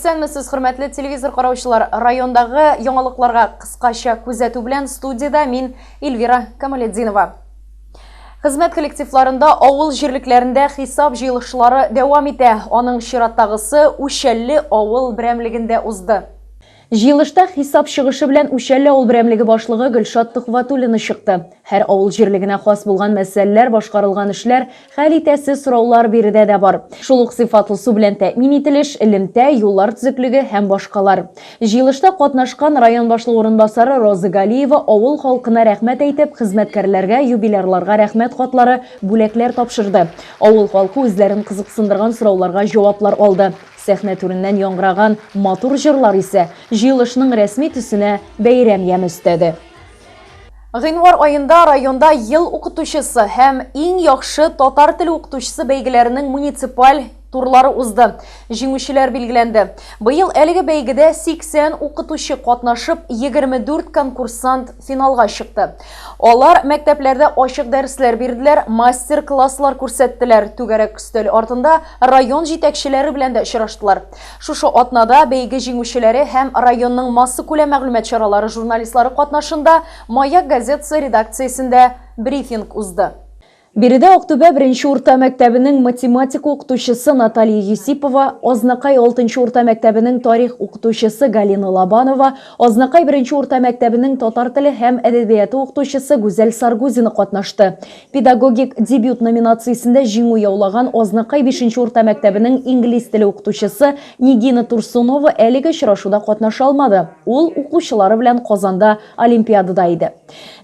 Исәнмесез, хөрмәтле телевизор караучылар. Райондагы яңалыкларга кыскача күзәтү белән студиядә мин Эльвира Камалетдинова. Хезмәт коллективларында авыл җирлекләрендә хисап җыелышлары дәвам итә. Аның чираттагысы Үчәлле авыл берәмлегендә узды. Җыелышта хисап чыгышы белән Үчәлле авыл берәмлеге башлыгы Гөлшат Төхвәтуллина чыкты. Һәр авыл җирлегенә хас булган мәсьәләләр, башкарылган эшләр, хәл итәсе сораулар биредә дә бар. Шул ук сыйфатлы су белән тәэмин ителеш, элемтә, юллар төзеклеге һәм башкалар. Җыелышта катнашкан район башлыгы урынбасары Роза Галиева авыл халкына рәхмәт әйтеп, хезмәткәрләргә, юбилярларга рәхмәт хатлары, бүләкләр тапшырды. Авыл халкы үзләрен кызыксындырган сорауларга җаваплар алды. Сәхнә түреннән яңгыраган матур җырлар исә җыелышның рәсми төсенә бәйрәм яме өстәде. Гыйнвар аенда районда Ел укытучысы һәм Иң яхшы татар теле укытучысы бәйгеләренең муниципаль турлары узды. Җиңүчеләр билгеләнде. Быел әлеге бәйгедә 80 укытучы катнашып, 24 конкурсант финалга чыкты. Алар мәктәпләрдә ачык дәресләр бирделәр, мастер-класслар күрсәттеләр, түгәрәк өстәл артында район җитәкчеләре белән дә очраштылар. Шушы атнада бәйге җиңүчеләре һәм районның массакүләм мәгълүмат чаралары журналистлары катнашында Маяк газетасы редакциясендә брифинг узды. Биредә Актүбә беренче урта мәктәбенең математика укытучысы Наталья Юсипова, Азнакай алтынчы урта мәктәбенең тарих укытучысы Галина Лобанова, Азнакай беренче урта мәктәбенең татар теле һәм әдәбияты укытучысы Гүзәл Саргузина катнашты. Педагогик дебют номинациясендә җиңү яулаган Азнакай бишенче урта мәктәбенең инглиз теле укытучысы Нигина Турсунова әлеге очрашуда катнаша алмады, ул укучылары белән Казанда олимпиадада иде.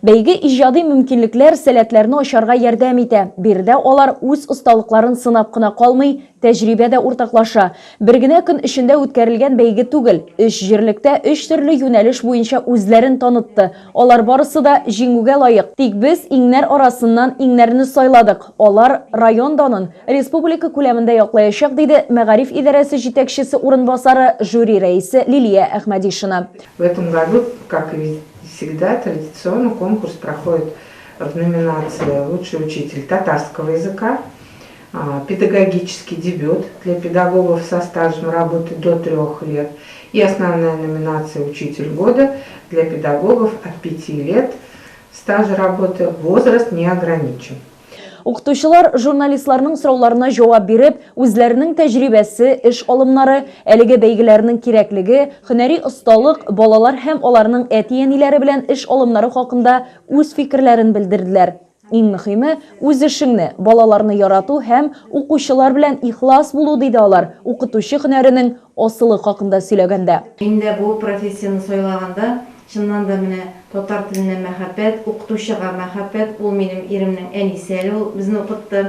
Бәйге иҗади мөмкинлекләр, сәләтләрне ачарга ярдәм итә. Биредә алар үз осталыкларын сынап кына калмый, тәҗрибә дә уртаклаша. Бер генә көн эчендә үткәрелгән бәйге түгел. Өч җирлектә өч төрле юнәлеш буенча үзләрен танытты. Алар барысы да җиңүгә лаек. Тик без иңнәр арасыннан иңнәрне сайладык. Алар район данын республика күләмендә яклаячак, диде мәгариф идарәсе җитәкчесе урынбасары, жюри рәисе Лилия Әхмәдишина. В этом году, как и всегда, традиционно конкурс проходит в номинации «Лучший учитель татарского языка», педагогический дебют для педагогов со стажем работы до трех лет и основная номинация «Учитель года» для педагогов от пяти лет стажа работы, возраст не ограничен. Укытучылар журналистларның сорауларына җавап биреп, үзләренең тәҗрибәсе, эш алымнары, әлеге бәйгеләрнең кирәклеге, һөнәри осталык, балалар һәм аларның әти-әниләре белән эш алымнары хакында үз фикерләрен белдерделәр. Иң мөхиме, үз эшеңне, балаларны ярату һәм укучылар белән ихлас булу, диде алар, укытучы һөнәренең асылы хакында сөйләгәндә. Мин дә бу профессияне сайлаганда, чыннан да менә татар теленә мәхәббәт, укытучыга мәхәббәт, ул минем иремнең әнисе әле ул безне укытты.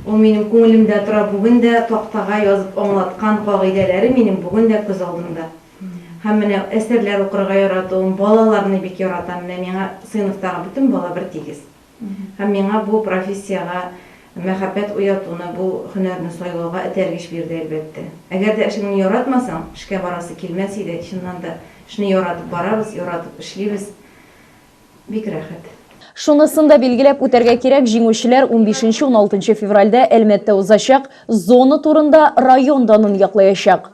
Ул минем күңелемдә тора бүген дә, тактага язып аңлаткан кагыйдәләре минем бүген дә күз алдымда. Һәм менә әсәрләр укырга яратуым, балаларны бик яратам, менә миңа сыйныфтагы бөтен бала бертигез. Һәм миңа бу профессиягә мәхәббәт уятуны, бу һөнәрне сайлауга этәргеч бирде, әлбәттә. Әгәр дә эшеңне яратмасаң, эшкә барасы килмәс иде. Чыннан да, эшне яратып барабыз, яратып эшлибез. Бик рәхәт. Шунысын да билгеләп үтәргә кирәк, җиңүчеләр унбишенче-уналтынчы февральдә Әлмәттә узачак зона турында район данын яклаячак.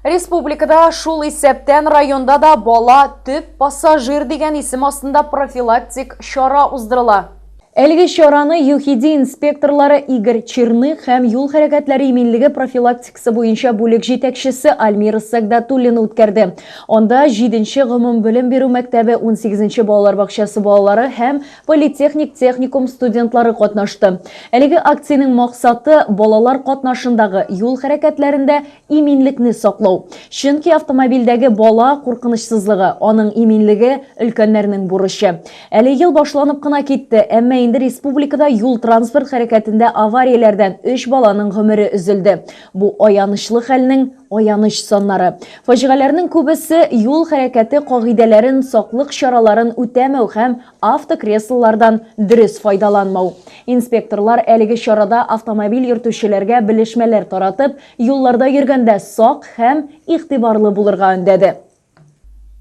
Республикада, шул исәптән районда да Бала, төп пассажир дигән исем астында профилактик чара уздырыла. Әлеге чараны ЮХИДИ инспекторлары Игорь Черных һәм юл хәрәкәтләре иминлеге профилактикасы буенча бүлек җитәкчесе Альмира Сәгдатуллина үткәрде. Анда җиденче гомумбелем бирү мәктәбе, унсигезенче балалар бакчасы балалары һәм Политехник техникум студентлары катнашты. Әлеге акциянең максаты, балалар катнашындагы юл хәрәкәтләрендә иминлекне саклау. Чөнки автомобильдәге бала куркынычсызлыгы, аның иминлеге, өлкәннәрнең бурычы. Әле ел башланып кына китте, әмма инде республикада юл-транспорт хәрәкәтендә аварияләрдән өч баланың гомере өзелде. Бу аянычлы хәлнең аяныч саннары. Фаҗигаләрнең күбесе юл хәрәкәте кагыйдәләрен, саклык чараларын үтәмәү һәм автокреслолардан дөрес файдаланмау. Инспекторлар әлеге чарада автомобиль йөртүчеләргә белешмәләр таратып, юлларда йөргәндә сак һәм игътибарлы булырга өндәде.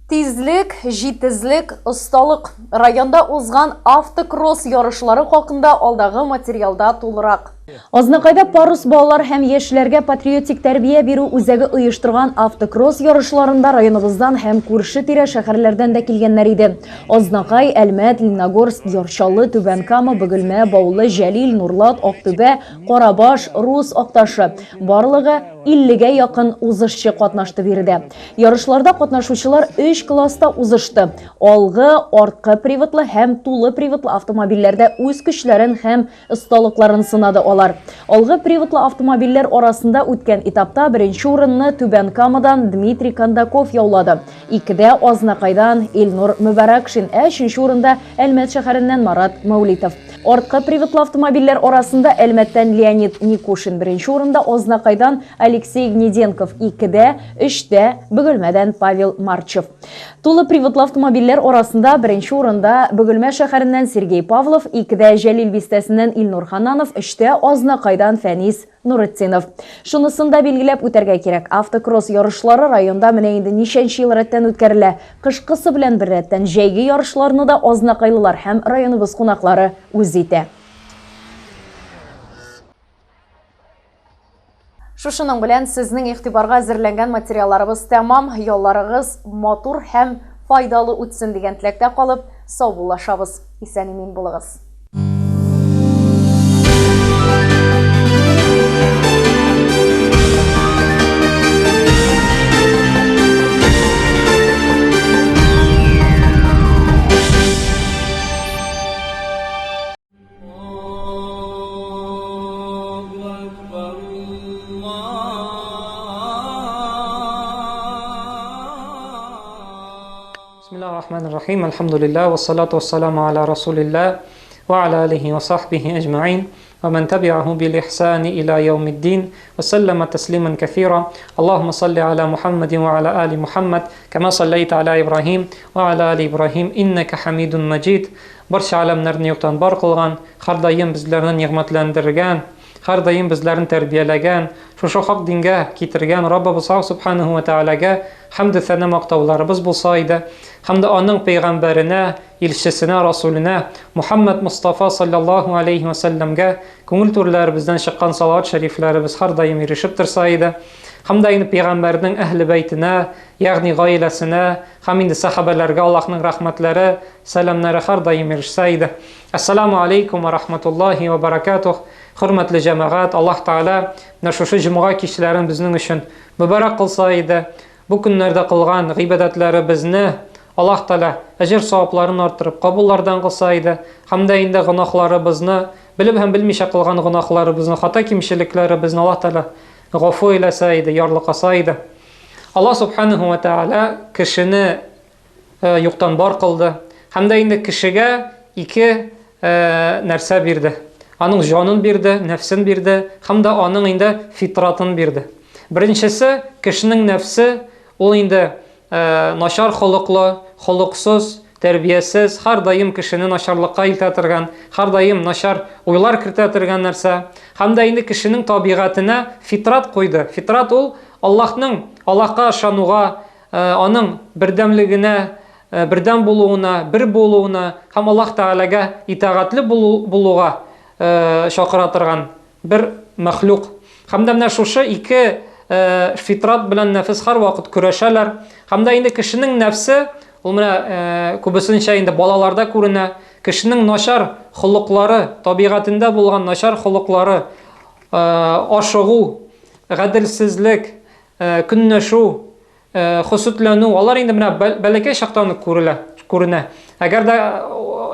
Тизлек, җитезлек, осталык. Районда узган автокросс ярышлары хакында алдагы материалда тулырак. Азнакайда Парус балалар һәм яшьләргә патриотик тәрбия бирү үзәге оештырган автокросс ярышларында районыбыздан һәм күрше-тирә шәһәрләрдән дә килгәннәр иде. Азнакай, Әлмәт, Лениногорск, Яр Чаллы, Түбән Кама, Бөгелмә, Баулы, Җәлил, Нурлат, Актүбә, Карабаш, Рус Акташы, барлыгы 50 гә якын узышчы катнашты биредә. Ярышларда катнашучылар өч класста узышты. Алгы, арткы приводлы һәм тулы приводлы автомобильләрдә үз көчләрен һәм Осталыкларын сынады алар. Алгы приводлы автомобильләр арасында үткән этапта беренче урынны Түбән Камадан Дмитрий Кондаков яулады. Икедә Азнакайдан Илнур Мөбарәкшин, ә өченче урында Әлмәт шәһәреннән Марат Мәүлитов. Арткы приводлы автомобильләр арасында Әлмәттән Леонид Никушин беренче урында, Азнакайдан Алексей Гнеденков икедә, өчтә Бөгелмәдән Павел Марчев. Тулы приводлы автомобильләр арасында беренче урында Бөгелмә шәһәреннән Сергей Павлов, икедә Җәлил бистәсеннән Илнур Ханнанов, өчтә Азнакайдан Фәнис Нуретдинов. Шунысын да билгеләп үтәргә кирәк, автокросс ярышлары районда менә инде ничәнче ел рәттән үткәрелә. Кышкысы белән беррәттән җәйге ярышларны да азнакайлылар һәм районыбыз кунаклары үз итә. Шушының белән сезнең игътибарга әзерләнгән материалларыбыз тәмам. Ялларыгыз матур һәм файдалы үтсен дигән теләктә калып, саубуллашабыз. Исән-имин булыгыз. Рахим, альхамдулилля, вассалату вассаламу аля расулилля, ва аля алихи ва сахбихи аджмаин, ва ман табиаху бил ихсани иля яумиддин, ва саллама таслиман кафира. Аллахумма салли аля Мухаммадин ва аля али Мухаммад, кама саллайта аля Ибрахим, ва аля али Ибрахим, иннака хамидун маджид. Барча аләмнәрне юктан бар кылган, һәрдаим безләрне нигъмәтләндергән, һәрдаим безләрне тәрбияләгән, шушы хак дингә китергән Раббыбыз Аллаһ Субханаһу ва Тәгаләгә хәмде сәна мактауларыбыз булса иде, һәм дә аның пәйгамбәренә, илчесенә, расуленә, Мухаммад Мостафа саллаллаһу алейһи ва сәлләмгә күңел түрләребездән чыккан салават шәрифләребез һәрдаим ирешеп торса иде, һәм дә инде пәйгамбәрнең әһле бәйтенә, ягъни гаиләсенә, Һәм инде сәхабәләргә Аллаһның рәхмәтләре, сәламнәре һәрдаим ирешсә иде. Әссәламу алейкум ва рахматуллаһи ва баракатух. Хөрмәтле җәмәгать, Аллаһ Тәгалә менә шушы җомга кичләрен безнең өчен мөбарәк кылса иде. Бу көннәрдә кылган гыйбадәтләребезне Аллаһ Тәгалә әҗер-савапларын арттырып, кабуллардан кылса иде. Һәм дә инде гөнаһларыбызны, белеп һәм белмичә кылган гөнаһларыбызны, хата-кимчелекләребезне Аллаһ Тәгалә гафу әйләсә иде, ярлыкаса иде. Аллаһ Субханаһу ва Тааля кешене э, юктан бар кылды. Һәм дә инде кешегә ике э, нәрсә бирде. Аның җанын бирде, нәфсен бирде, һәм дә аның инде фитратын бирде. Беренчесе, кешенең нәфсе, ул инде э, начар холыклы, холыксыз, тәрбиясез, һәрдаим кешене начарлыкка илтә торган, һәрдаим начар уйлар кертә торган нәрсә. Һәм дә инде кешенең табигатенә фитрат куйды. Фитрат ул Аллаһның, Аллаһка ышануга, аның бердәмлегенә, бердәм булуына, бер булуына һәм Аллаһ Тәгаләгә итагатьле булуга чакыра торган бер мәхлук. Һәм дә менә шушы ике фитрат белән нәфес һәрвакыт көрәшәләр. Һәм дә инде кешенең нәфсе, ул менә күбесенчә инде балаларда күренә, кешенең начар холыклары, табигатендә булган начар холыклары, ашыгу, гаделсезлек, көнләшү, хөсетләнү, алар инде менә бәләкәй чактан ук күрелә, күренә. Әгәр дә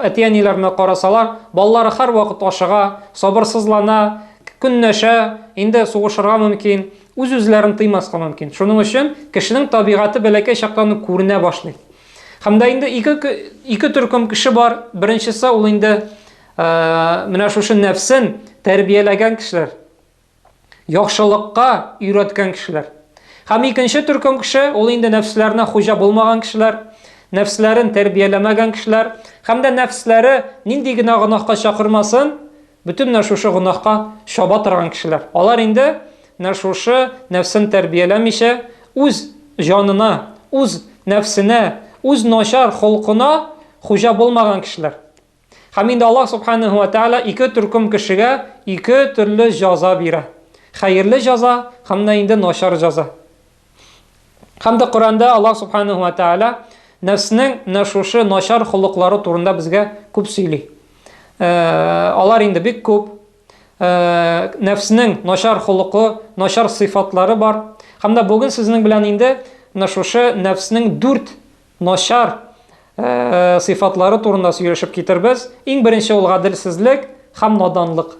әти-әниләренә карасалар, балалары һәрвакыт ашыга, сабырсызлана, көнләшә, инде сугышырга мөмкин, үз-үзләрен тыймаска мөмкин. Шуның өчен кешенең табигате бәләкәй чактан ук күренә башлый. Һәм дә инде ике, ике төркем кеше бар. Беренчесе ул инде менә шушы нәфсен тәрбияләгән кешеләр. Яхшылыкка өйрәткән кешеләр. Һәм икенче төркем кеше, ул инде нәфсләренә хуҗа булмаган кешеләр, нәфсләрен тәрбияләмәгән кешеләр, һәм дә нәфсләре нинди генә гөнаһка чакырмасын, бөтен менә шушы гөнаһка чаба торган кешеләр. Алар инде менә шушы нәфсен тәрбияләмичә, үз җанына, үз нәфсенә, үз начар холкына хуҗа булмаган кешеләр. Һәм инде Аллаһ субханаһу ва тааля ике төркем кешегә ике төрле җаза бирә. Хәерле җаза һәм дә инде начар җаза. Һәм дә Коръәндә Аллаһ субханаһу ва тааля нәфснең менә шушы начар холыклары турында безгә күп сөйли. Э, алар инде бик күп. Э, нәфснең начар холыкы, начар сыйфатлары бар. Һәм дә бүген сезнең белән инде менә шушы нәфснең дүрт начар э, сыйфатлары турында сөйләшеп китербез. Иң беренче ул гаделсезлек һәм наданлык.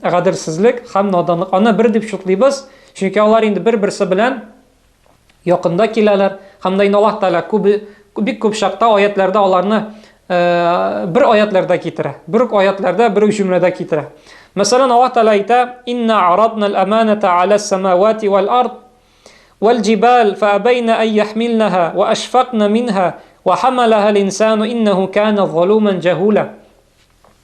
Гаделсезлек һәм наданлык. Аны бер дип чутлыйбыз, чөнки алар инде бер-берсе белән якында киләләр. Һәм дә инде Аллаһ Тәгалә күп, бик күп чакта аятларда аларны э, бер аятларда китерә. Бер үк аятларда, бер үк җөмләдә китерә. Мәсәлән, Аллаһ Тәгалә әйтә: "Инна арадна ал-аманата аля самавати вал ард вал җибал фаабайна ан яхмилнаха ва ашфакна минха ва хамалаха ал-инсану иннаху кана залуман джахула."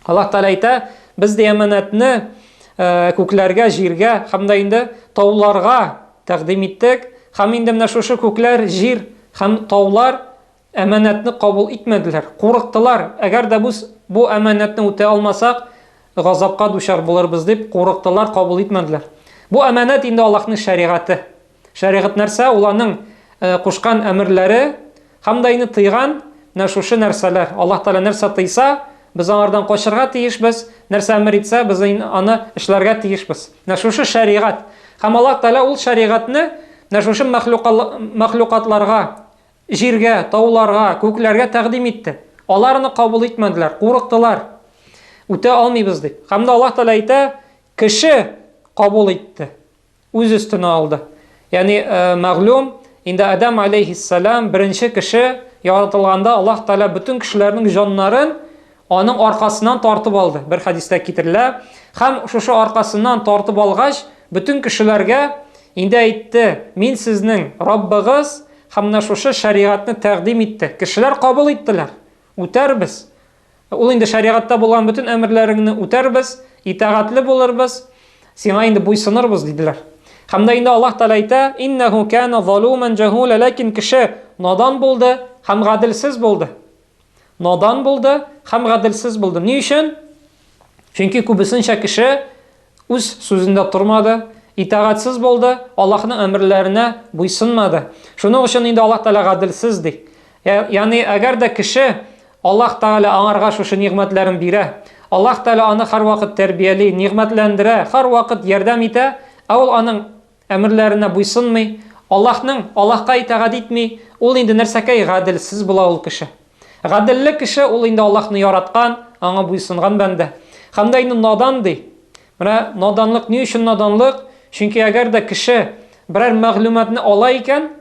Аллаһ Тәгалә әйтә, без дә әманәтне э, күкләргә, җиргә һәм дә инде тауларга тәкъдим иттек. Һәм инде менә шушы күкләр, җир һәм таулар әманәтне кабул итмәделәр, курыктылар. Әгәр дә без бу әманәтне үтә алмасак, газапка дучар булырбыз дип курыктылар, кабул итмәделәр. Бу әманәт инде Аллаһның шәригате. Шәригать нәрсә? Ул аның э, кушкан әмерләре һәм дә инде тыйган менә шушы нәрсәләр. Аллаһ Тәгалә нәрсә тыйса, без аңардан качырга тиешбез, нәрсә әмер итсә, без аны эшләргә тиешбез. Менә шушы шәригать. Һәм Аллаһ Тәгалә ул шәригатьне менә шушы мәхлукатларга, җиргә, тауларга, күкләргә тәкъдим итте. Алар аны кабул итмәделәр, курыктылар. Үтә алмыйбыз дип. Һәм дә Аллаһ Тәгалә әйтә, кеше кабул итте. Үз өстенә алды. Ягъни, мәгълүм, инде Адәм алейһиссәлам беренче кеше яратылганда Аллаһ Тәгалә бөтен кешеләрнең җаннарын аның аркасыннан тартып алды. Бер хәдистә китерелә. Һәм шушы аркасыннан тартып алгач, бөтен кешеләргә инде әйтте, мин сезнең Раббыгыз һәм менә шушы шәригатьне тәкъдим итте. Кешеләр кабул иттеләр. Үтәрбез. Ул инде шәригатьтә булган бөтен әмерләреңне үтәрбез, итагатьле булырбыз, сиңа инде буйсынырбыз, диделәр. Һәм дә инде Аллаһ Тәгалә әйтә, «Иннәһу кана залуман җәһула», ләкин кеше надан булды һәм гаделсез булды. Надан булды һәм гаделсез булды. Ни өчен? Чөнки күбесенчә кеше үз сүзендә тормады, итагатьсез булды, Аллаһның әмерләренә буйсынмады. Шуның өчен инде Аллаһ Тәгалә гаделсез ди. Ягъни әгәр дә кеше Аллаһ Тәгалә аңарга шушы нигъмәтләрен бирә, Аллаһ Тәгалә аны һәрвакыт тәрбияли, нигъмәтләндерә, һәрвакыт ярдәм итә, ә ул аның әмерләренә буйсынмый, Аллаһның, Аллаһка итагать итми, ул инде нәрсәкәй гаделсез була ул кеше. Гаделле кеше ул инде Аллаһны яраткан, аңа буйсынган бәндә. Һәм дә инде надан ди. Менә наданлык ни өчен наданлык? Чөнки әгәр дә кеше берәр мәгълүматны ала икән,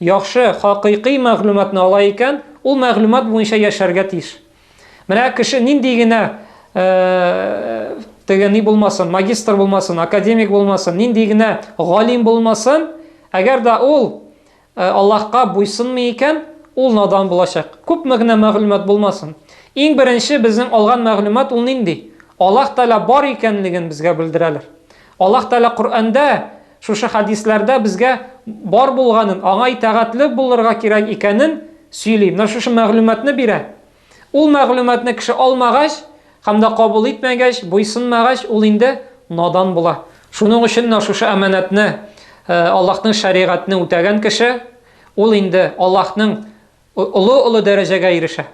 яхшы, хакыйкый мәгълүматны ала икән, ул мәгълүмат буенча яшәргә тиеш. Менә кеше нинди генә э, теге ни булмасын, магистр булмасын, академик булмасын, нинди генә галим булмасын, әгәр дә ул э, Аллаһка буйсынмый икән, ул надан булачак. Күпме генә мәгълүмат булмасын. Иң беренче безнең алган мәгълүмат ул нинди? Аллаһ Тәгалә бар икәнлеген безгә белдерәләр. Аллаһ Тәгалә Коръәндә Шушы хәдисләрдә безгә бар булганын, аңа итагатьле булырга кирәк икәнен сөйли. Менә шушы мәгълүматны бирә. Ул мәгълүматны кеше алмагач һәм дә кабул итмәгәч, буйсынмагач, ул инде надан була. Шуның өчен менә шушы әманәтне, э, Аллаһның шәригатьне үтәгән кеше, ул инде Аллаһның олы-олы дәрәҗәгә ирешә.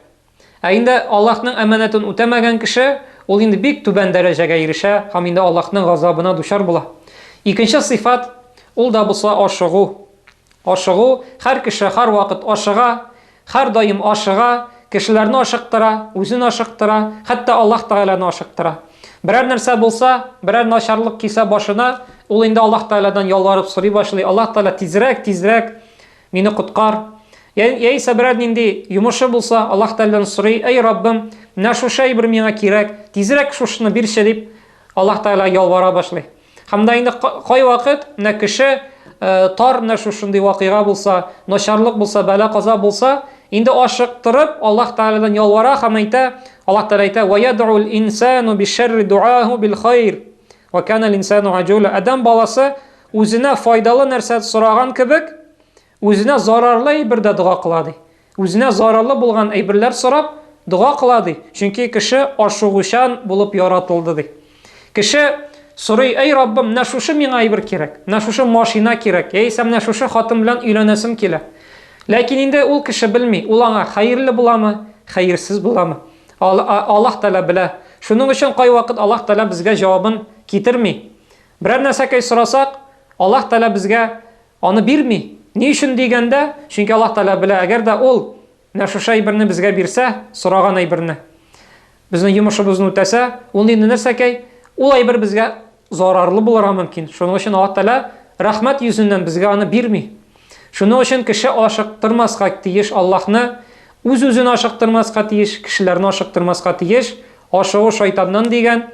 Ә инде Аллаһның әманәтен үтәмәгән кеше, ул инде бик түбән дәрәҗәгә ирешә һәм инде Аллаһның газабына дучар була. Икенче сыйфат, ул да булса ашыгу. Ашыгу, һәр кеше һәрвакыт ашыга, һәрдаим ашыга, кешеләрне ашыктыра, үзен ашыктыра, хәтта Аллаһ Тәгаләне ашыктыра. Берәр нәрсә булса, берәр начарлык килсә башына, ул инде Аллаһ Тәгаләдән ялварып сорый башлый. Аллаһ Тәгалә тизрәк, тизрәк Мине коткар. Яисә берәр нинди йомышы булса, Аллаһ Тәгаләдән сорый, Әй Раббым, менә шушы әйбер миңа кирәк, тизрәк шушыны бирче дип, Аллаһ Тәгаләгә ялвара башлый. Һәм дә инде кайвакыт менә кеше э, тар менә шушындый вакыйга булса, начарлык булса, бәла-каза булса, инде ашыктырып Аллаһ Тәгаләдән ялвара һәм әйтә, Аллаһ Тәгалә әйтә: "Ва яд'ул инсану бишшарри дуаху бил хайр". Ва кана инсану аҗула. Адәм баласы Үзенә файдалы нәрсә сораган кебек, үзенә зарарлы әйбер дә дога кыла, ди. Үзенә зарарлы булган әйберләр сорап, дога кыла ди, чөнки кеше ашыгучан булып яратылды ди. Кеше сорый, әй Раббым, менә шушы миңа әйбер кирәк, менә шушы машина кирәк, яисә менә шушы хатын белән өйләнәсем килә. Ләкин инде ул кеше белми, ул аңа хәерле буламы, хәерсез буламы. Аллаһ Тәгалә белә. Шуның өчен кайвакыт Аллаһ Тәгалә безгә җавабын китерми. Берәр нәрсәкәй сорасак, Аллаһ Тәгалә безгә аны бирми. Ни өчен дигәндә, чөнки Аллаһ Тәгалә белә, әгәр дә ул менә шушы әйберне безгә бирсә, сораган әйберне, безнең йомышыбызны үтәсә, ул инде нәрсәкәй? Ул әйбер безгә зарарлы булырга мөмкин. Шуның өчен Аллаһ Тәгалә рәхмәт йөзеннән безгә аны бирми. Шуның өчен кеше ашыктырмаска тиеш Аллаһны, үз-үзен ашыктырмаска тиеш, кешеләрне ашыктырмаска тиеш. Ашыгу шайтаннан дигән.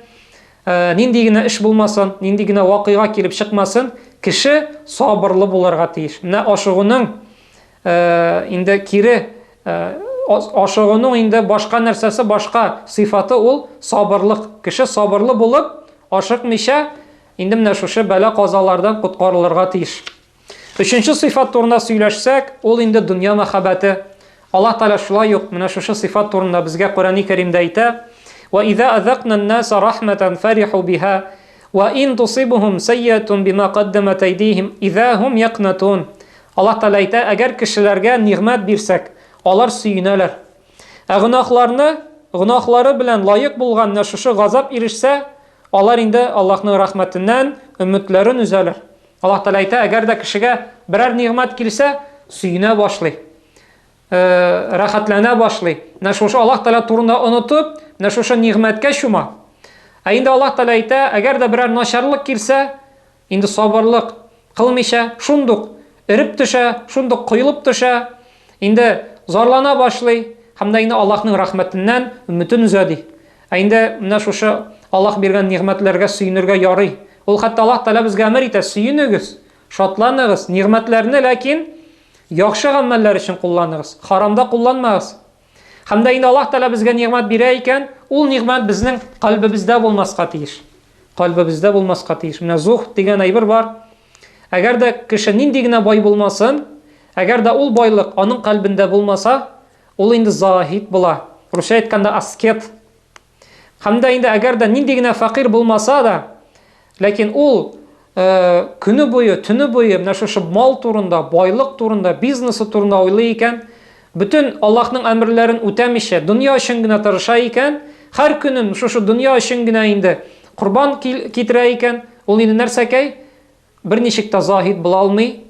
Нинди генә эш булмасын, нинди генә вакыйга килеп чыкмасын, кеше сабырлы булырга тиеш. Менә ашыгуның инде кире ашыгуның инде башка нәрсәсе, башка сыйфаты ул сабырлык. Кеше сабырлы булып, ашыкмыйча, инде менә шушы бәла-казалардан коткарылырга тиеш. Өченче сыйфат турында сөйләшсәк, ул инде дөнья мәхәббәте. Аллаһ Тәгалә шулай ук менә шушы сыйфат турында безгә Коръәни Кәримдә әйтә: "Ва иза азакна-н-наса рахматан фариху биха, ва ин тусибухум сайятун бима каддамат айдихим иза хум якнатун." Аллаһ Тәгалә әйтә, әгәр кешеләргә нигъмәт бирсәк, алар сөенәләр. Ә гөнаһларны, гөнаһлары белән лаек булган менә шушы газап ирешсә, алар инде Аллаһның рәхмәтеннән өметләрен өзәләр. Аллаһ Тәгалә әйтә, әгәр дә кешегә берәр нигъмәт килсә, сөенә башлый, э, рәхәтләнә башлый. Менә шушы Аллаһ Тәгалә турында онытып, менә шушы нигъмәткә чума. Ә инде Аллаһ Тәгалә әйтә, әгәр дә берәр начарлык килсә, инде сабырлык кылмыйча, шундук эреп төшә, шундук коелып төшә, инде зарлана башлый һәм дә инде Аллаһның рәхмәтеннән өметен өзә ди. Ә инде менә шушы Аллаһ биргән нигъмәтләргә сөенергә ярый. Ул хәтта Аллаһ Тәгалә безгә әмер итә, сөенегез, шатланыгыз, нигъмәтләрне ләкин яхшы гамәлләр өчен кулланыгыз, харамда кулланмагыз. Һәм дә инде Аллаһ Тәгалә безгә нигъмәт бирә икән, ул нигъмәт безнең кальбебездә булмаска тиеш. Кальбебездә булмаска тиеш. Менә зухд дигән әйбер бар. Әгәр дә кеше нинди генә бай булмасын, әгәр дә ул байлык аның кальбендә булмаса, ул инде заһид була. Русча әйткәндә аскет. Һәм дә инде әгәр дә нинди генә фәкыйрь булмаса да, ләкин ул э, көне буе, төне буе менә шушы мал турында, байлык турында, бизнесы турында уйлый икән, бөтен Аллаһның әмерләрен үтәмичә, дөнья өчен генә тырыша икән, һәр көнен шушы дөнья өчен генә инде корбан китерә икән, ул инде нәрсәкәй? Берничек тә заһид була алмый.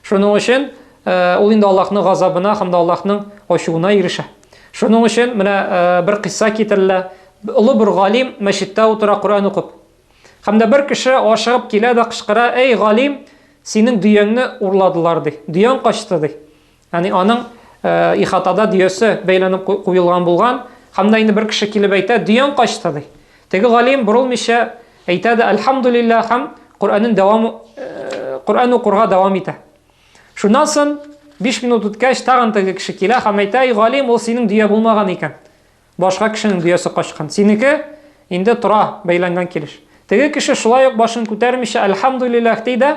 Шуның өчен ул инде Аллаһның газабына һәм дә Аллаһның ачуына ирешә. Шуның өчен менә бер кыйсса китерелә. Олы бер галим мәчеттә утыра Коръән укып. Һәм дә бер кеше ашыгып килә дә кычкыра, "Әй галим, синең дөяңне урладылар" ди. Дөяң качты ди. Ягъни аның ихатада дөясе бәйләнеп куелган булган, һәм дә инде бер кеше килеп әйтә, дөяң качты ди. Теге галим борылмыйча әйтә дә, әлхәмдүлилләһ һәм Коръәнен дәвам Коръән укырга дәвам итә. Шуннан соң 5 минут үткәч, тагын теге кеше килә һәм әйтә, "Эй галим, ул синең дөя булмаган икән. Башка кешенең дөясе качкан. Синеке инде тора бәйләнгән килеш." Теге кеше шулай ук башын күтәрмичә, "Әлхәмдүлилләһ" ди дә,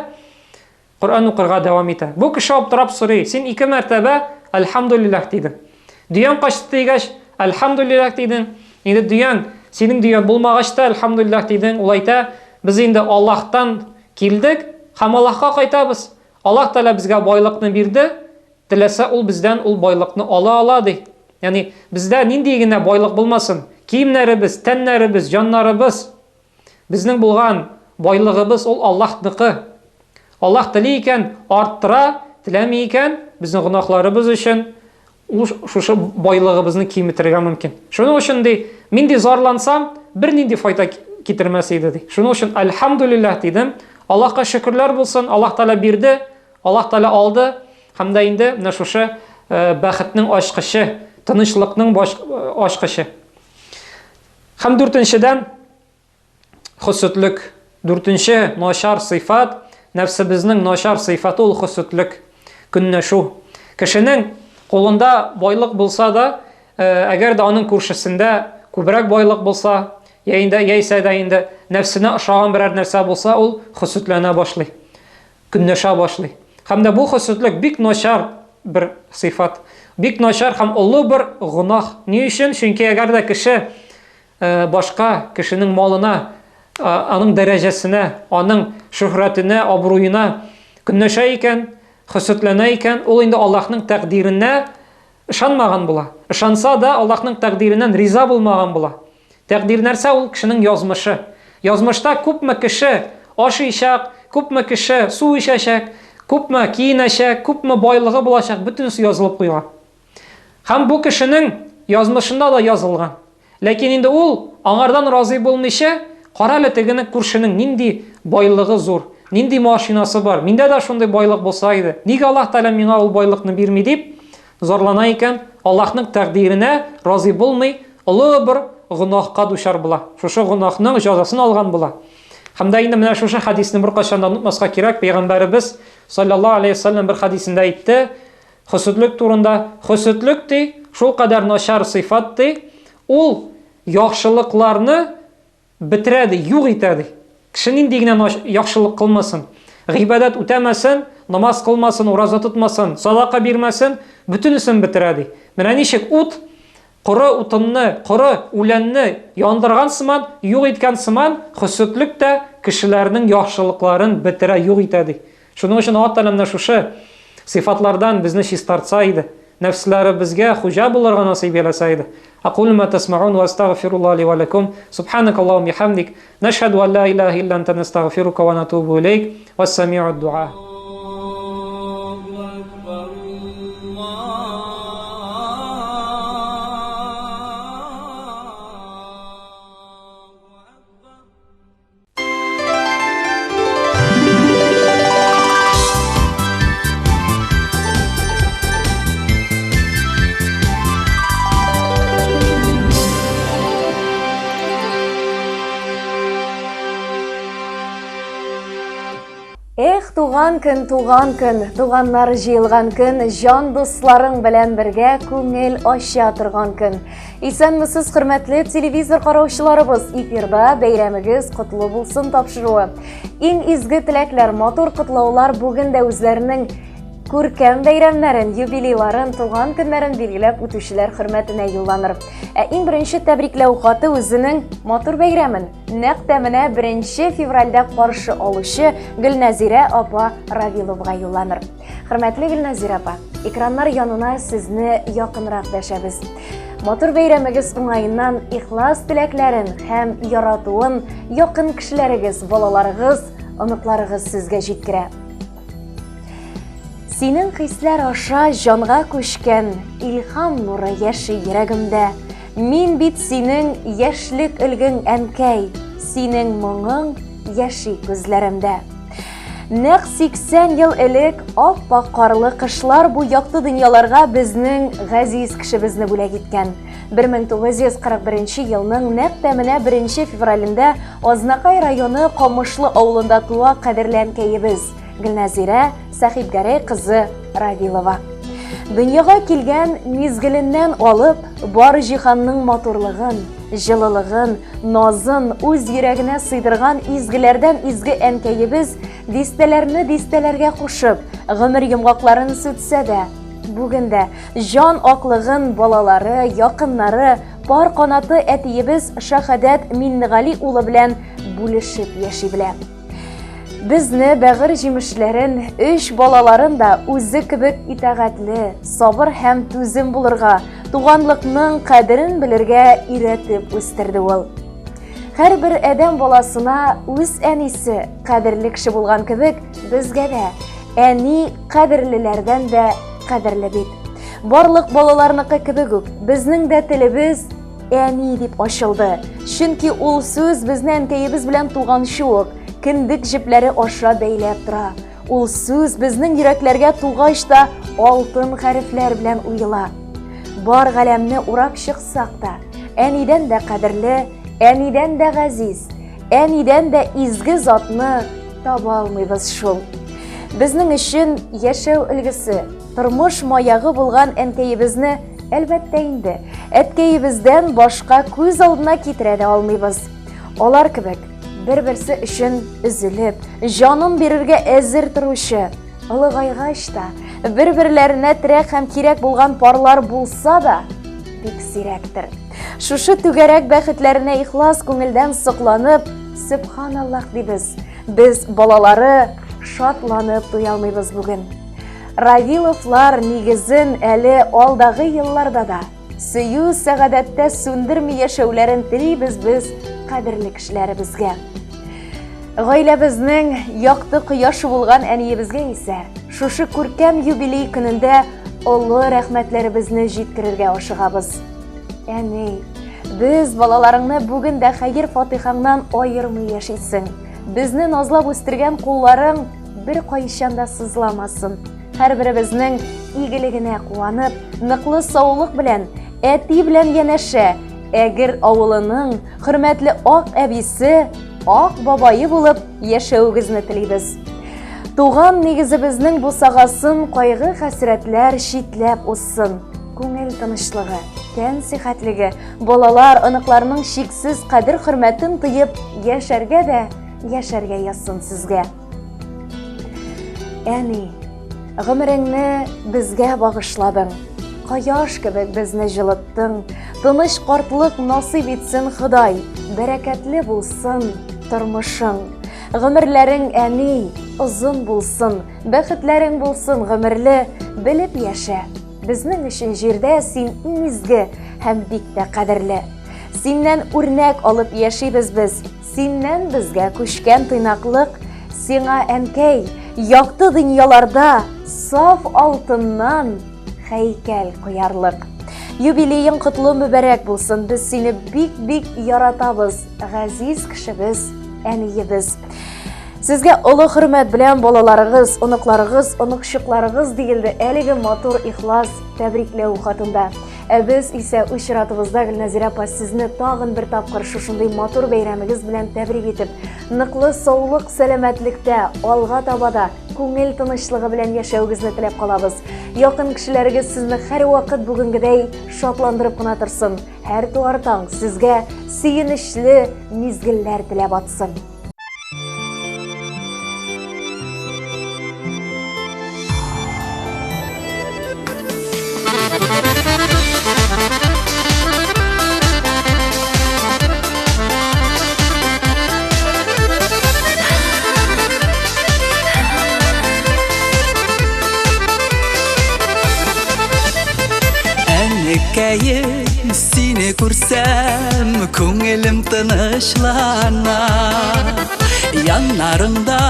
Коръән укырга дәвам итә. Бу кеше аптырап сорый, син ике мәртәбә Әлхәмдүлилләһ дидең. Дөяң качты дигәч, Әлхәмдүлилләһ дидең. Инде дөяң, синең дөяң булмагач та Әлхәмдүлилләһ дидең. Ул әйтә, без инде Аллаһтан килдек һәм Аллаһка кайтабыз. Аллаһ Тәгалә безгә байлыкны бирде, теләсә ул бездән ул байлыкны ала ала ди. Ягъни бездә нинди генә байлык булмасын, киемнәребез, тәннәребез, җаннарыбыз, Безнең булган байлыгыбыз ул Аллаһныкы. Аллаһ тели икән, арттыра, теләми икән, безнең гөнаһларыбыз өчен ул шушы байлыгыбызны киметергә мөмкин. Шуның өчен ди, мин ди зарлансам, бернинди файда китермәс иде ди. Шуның өчен альхамдулиллаһ дидем. Аллаһка шөкерләр булсын, Аллаһ Тәгалә бирде, Аллаһ Тәгалә алды. Һәм дә инде менә шушы э, бәхетнең ачкычы, тынычлыкның э, ачкычы. Һәм дүртенчедән, хөсетлек. Дүртенче начар сыйфат, нәфсебезнең начар сыйфаты ул хөсетлек, көнләшү. Кешенең кулында байлык булса да, э, әгәр дә аның күршесендә күбрәк байлык булса, я инде яисә дә инде нәфсенә ошаган берәр нәрсә булса, ул хөсетләнә башлый. Көнләшә башлый. Һәм дә бу хөсетлек бик начар бер сыйфат. Бик начар һәм олы бер гөнаһ. Ни өчен? Чөнки әгәр дә кеше э, башка кешенең малына, э, аның дәрәҗәсенә, аның шөһрәтенә, абруена көнләшә икән, хөсетләнә икән, ул инде Аллаһның тәкъдиренә ышанмаган була. Ышанса да, Аллаһның тәкъдиреннән риза булмаган була. Тәкъдир нәрсә ул? Кешенең язмышы. Язмышта күпме кеше ашыйчак, күпме кеше су эчәчәк, күпме киенәчәк, күпме байлыгы булачак, бөтенесе язылып куйган. Һәм бу кешенең язмышында да язылган. Ләкин инде ул аңардан разый булмыйча, кара әле тегенең күршенең нинди байлыгы зур, нинди машинасы бар, миндә дә шундый байлык булса иде, нигә Аллаһ Тәгалә миңа ул байлыкны бирми дип зарлана икән, Аллаһның тәкъдиренә разый булмый, олы бер гөнаһка дучар була. Шушы гөнаһның җәзасын алган була. Һәм дә инде менә шушы хәдисне беркайчан да онытмаска кирәк. Пәйгамбәребез саллаллаһу алейһи ва сәлләм бер хәдисендә әйтте, хөсетлек турында. Хөсетлек ди, шулкадәр начар сыйфат ди, ул яхшылыкларны бетерә ди, юк итә ди. Кеше нинди генә яхшылык кылмасын, гыйбадәт үтәмәсен, намаз кылмасын, ураза тотмасын, садака бирмәсен, бөтенесен бетерә ди. Менә ничек ут коры утынны, коры үләнне яндырган сыман, юк иткән сыман, хөсетлек тә кешеләрнең яхшылыкларын бетерә, юк итә ди. Шуның өчен Аллаһ Тәгалә менә шушы сыйфатлардан безне чистартса иде, нәфсләребезгә хуҗа булырга насыйп әйләсә иде. Акулу ма тасмаун ва астагфируллаһ ли ва лакум. Субханакаллаһумма бихамдик. Нашһаду ан ла илаһа илля анта настагфирука ва натубу илейк. Вассами'уд дуа. Эх, туган көн, туган көн, туганнар җыелган көн, җан дусларың белән бергә күңел ача торган көн. Исәнмесез, хөрмәтле телевизор караучыларыбыз! Эфирда бәйрәмегез котлы булсын тапшыруы. Иң изге теләкләр, матур котлаулар бүген дә үзләренең күркәм бәйрәмнәрен, юбилейларын, туган көннәрен билгеләп үтүчеләр хөрмәтенә юлланыр. Ә иң беренче тәбрикләү хаты үзенең матур бәйрәмен нәкъ тә менә 1 февральдә каршы алучы Гөлнәзирә апа Равиловага юлланыр. Хөрмәтле Гөлназира апа, экраннар янына сезне якынрак дәшәбез. Матур бәйрәмегез уңаеннан ихлас теләкләрен һәм яратуын якын кешеләрегез, балаларыгыз, оныкларыгыз сезгә җиткерә. Синең хисләр аша җанга күчкән илһам нуры яши йөрәгемдә. Мин бит синең яшьлек өлгең, әнкәй, синең моңың яши күзләремдә. Нәкъ 80 ел элек ап-ак карлы кышлар бу якты дөньяларга безнең газиз кешебезне бүләк иткән. 1941 елның нәкъ тә менә 1 февралендә Азнакай районы Камышлы авылында туа кадерле әнкәебез Гөлнәзирә Сәхибгәрәй кызы Равилова. Дөньяга килгән мизгеленнән алып, бар җиһанның матурлыгын, җылылыгын, назын үз йөрәгенә сыйдырган изгеләрдән изге әнкәебез дистәләрне дистәләргә кушып, гомер йомгакларын сүтсә дә, бүген дә җан аклыгын балалары, якыннары, пар канаты әтиебез Шәһадәт Миннегали улы белән бүлешеп яши белә. Безне бәгырь җимешләрен, өч балаларын да үзе кебек итагатьле, сабыр һәм түзем булырга, туганлыкның кадерен белергә өйрәтеп үстерде ул. Һәрбер адәм баласына үз әнисе кадерле кеше булган кебек, безгә дә әни кадерлеләрдән дә кадерле бит. Барлык балаларныкы кебек үк, безнең дә телебез Әни дип ачылды. Чөнки ул сүз безне әнкәебез белән туганчы ук кендек җепләре аша бәйләп тора. Ул сүз безнең йөрәкләргә тугач та алтын хәрефләр белән уела. Бар галәмне урап чыксак та, әнидән дә кадерле, әнидән дә газиз, әнидән дә изге затны таба алмыйбыз шул. Безнең өчен яшәү өлгесе, тормыш маягы булган әнкәебезне Әлбәттә инде, әткәебездән башка күз алдына китерә дә алмыйбыз. Алар кебек бер-берсе өчен өзелеп, җанын бирергә әзер торучы, олыгайгач та, Бер-берләренә терәк һәм кирәк булган парлар булса да, бик сирәктер. Шушы түгәрәк бәхетләренә ихлас күңелдән сокланып, Сөбханаллах дибез. Без балалары шатланып туя алмыйбыз бүген. Равиловлар нигезен әле алдагы елларда да сөю сәгадәттә сүндерми яшәүләрен телибез без кадерле кешеләребезгә. Гаиләбезнең якты кояшы булган әниебезгә исә шушы күркәм юбилей көнендә олы рәхмәтләребезне җиткерергә ашыгабыз. Әни, без балаларыңны бүген дә хәер-фатихаңнан аермый яшисең. Безне назлап үстергән кулларың бер кайчан да сызламасын. Һәрберебезнең игелегенә куанып, ныклы саулык белән, әти белән янәшә, Әгер авылының хөрмәтле ак әбисе, ак бабае булып яшәвегезне телибез. Туган нигезебезнең бусагасын кайгы-хәсрәтләр читләп узсын. Күңел тынычлыгы, тән сихәтлеге, балалар, оныкларның чиксез кадер-хөрмәтен тоеп яшәргә дә яшәргә язсын сезгә. Әни, гомереңне безгә багышладың. Кояш кебек безне җылыттың. Тыныч картлык насыйп итсен Ходай. Бәрәкәтле булсын тормышың. Гомерләрең, әни, озын булсын. Бәхетләрең булсын гомерле. Белеп яшә. Безнең өчен җирдә син иң изге һәм бик тә кадерле. Синнән үрнәк алып яшибез без. Синнән безгә күчкән тыйнаклык, сиңа, әнкәй, якты дөньяларда саф алтыннан һәйкәл куярлык. Юбилеең котлы мөбарәк булсын, без сине бик-бик яратабыз, газиз кешебез, әниебез. Сезгә олы хөрмәт белән балаларыгыз, оныкларыгыз, оныкчыкларыгыз диелде әлеге матур ихлас тәбрикләү хатында. Ә без исә үз чиратыбызда, Гөлнәзирә апа, сезне тагын бер тапкыр шушындый матур бәйрәмегез белән тәбрик итеп, ныклы саулык, сәламәтлектә, алга таба да күңел тынычлыгы белән яшәвегезне теләп калабыз. Якын кешеләрегез сезне һәрвакыт бүгенгедәй шатландырып кына торсын. Һәр туар таң сезгә сөенечле мизгелләр теләп атсын. Әнекәем, сине күрсәм, күңелем тынычлана. Яннарыңда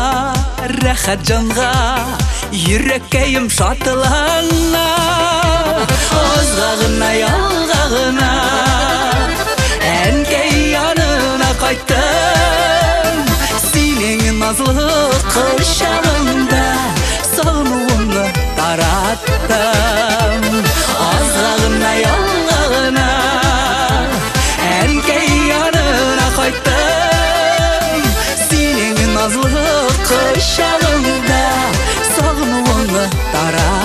рәхәт җанга, йөрәккәем шатлана. Азга гына, ялга гына, әнкәй янына кайттым. Синең назлы кочагыңда сагынуымны тараттым. Азга гына, ялга гына, әнкәй янына кайттым. Синең назлы кочагыңда сагынуымны тараттым.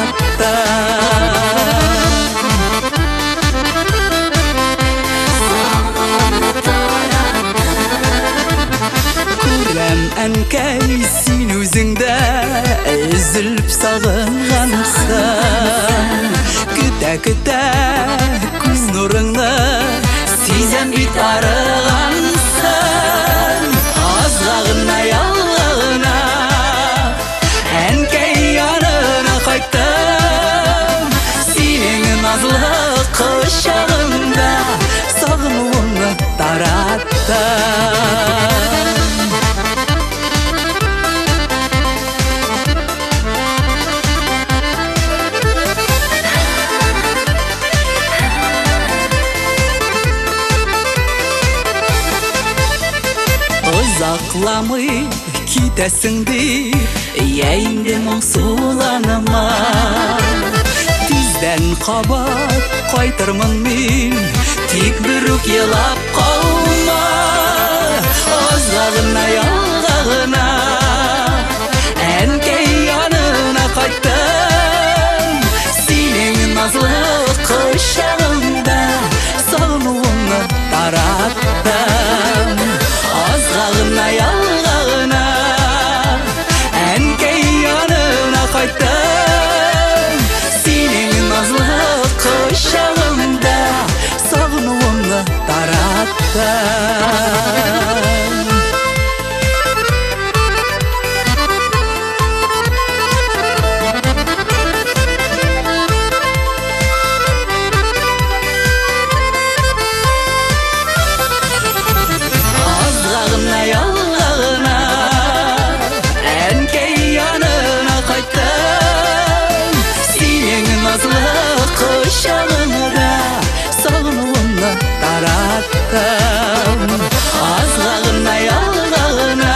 Күрәм, әнкәй, син үзең дә өзелеп сагынгансың. Көтә-көтә күз нурыңны сизәм бит арыгансың. Азга гына, ялга гына, әнкәй янына кайттым. Синең назлы кочагыңда сагынуымны тараттым. Озакламый китәсең дип, я инде моңсуланма. Тиздән кабат кайтырмын мин, тик берүк елап калма. Азга гына, ялга гына, әнкәй янына кайттым. Синең назлы кочагыңда сагынуымны тараттым. Азга гына, ялга гына, әнкәй янына кайттым. тараттым. Азга гына ялга гына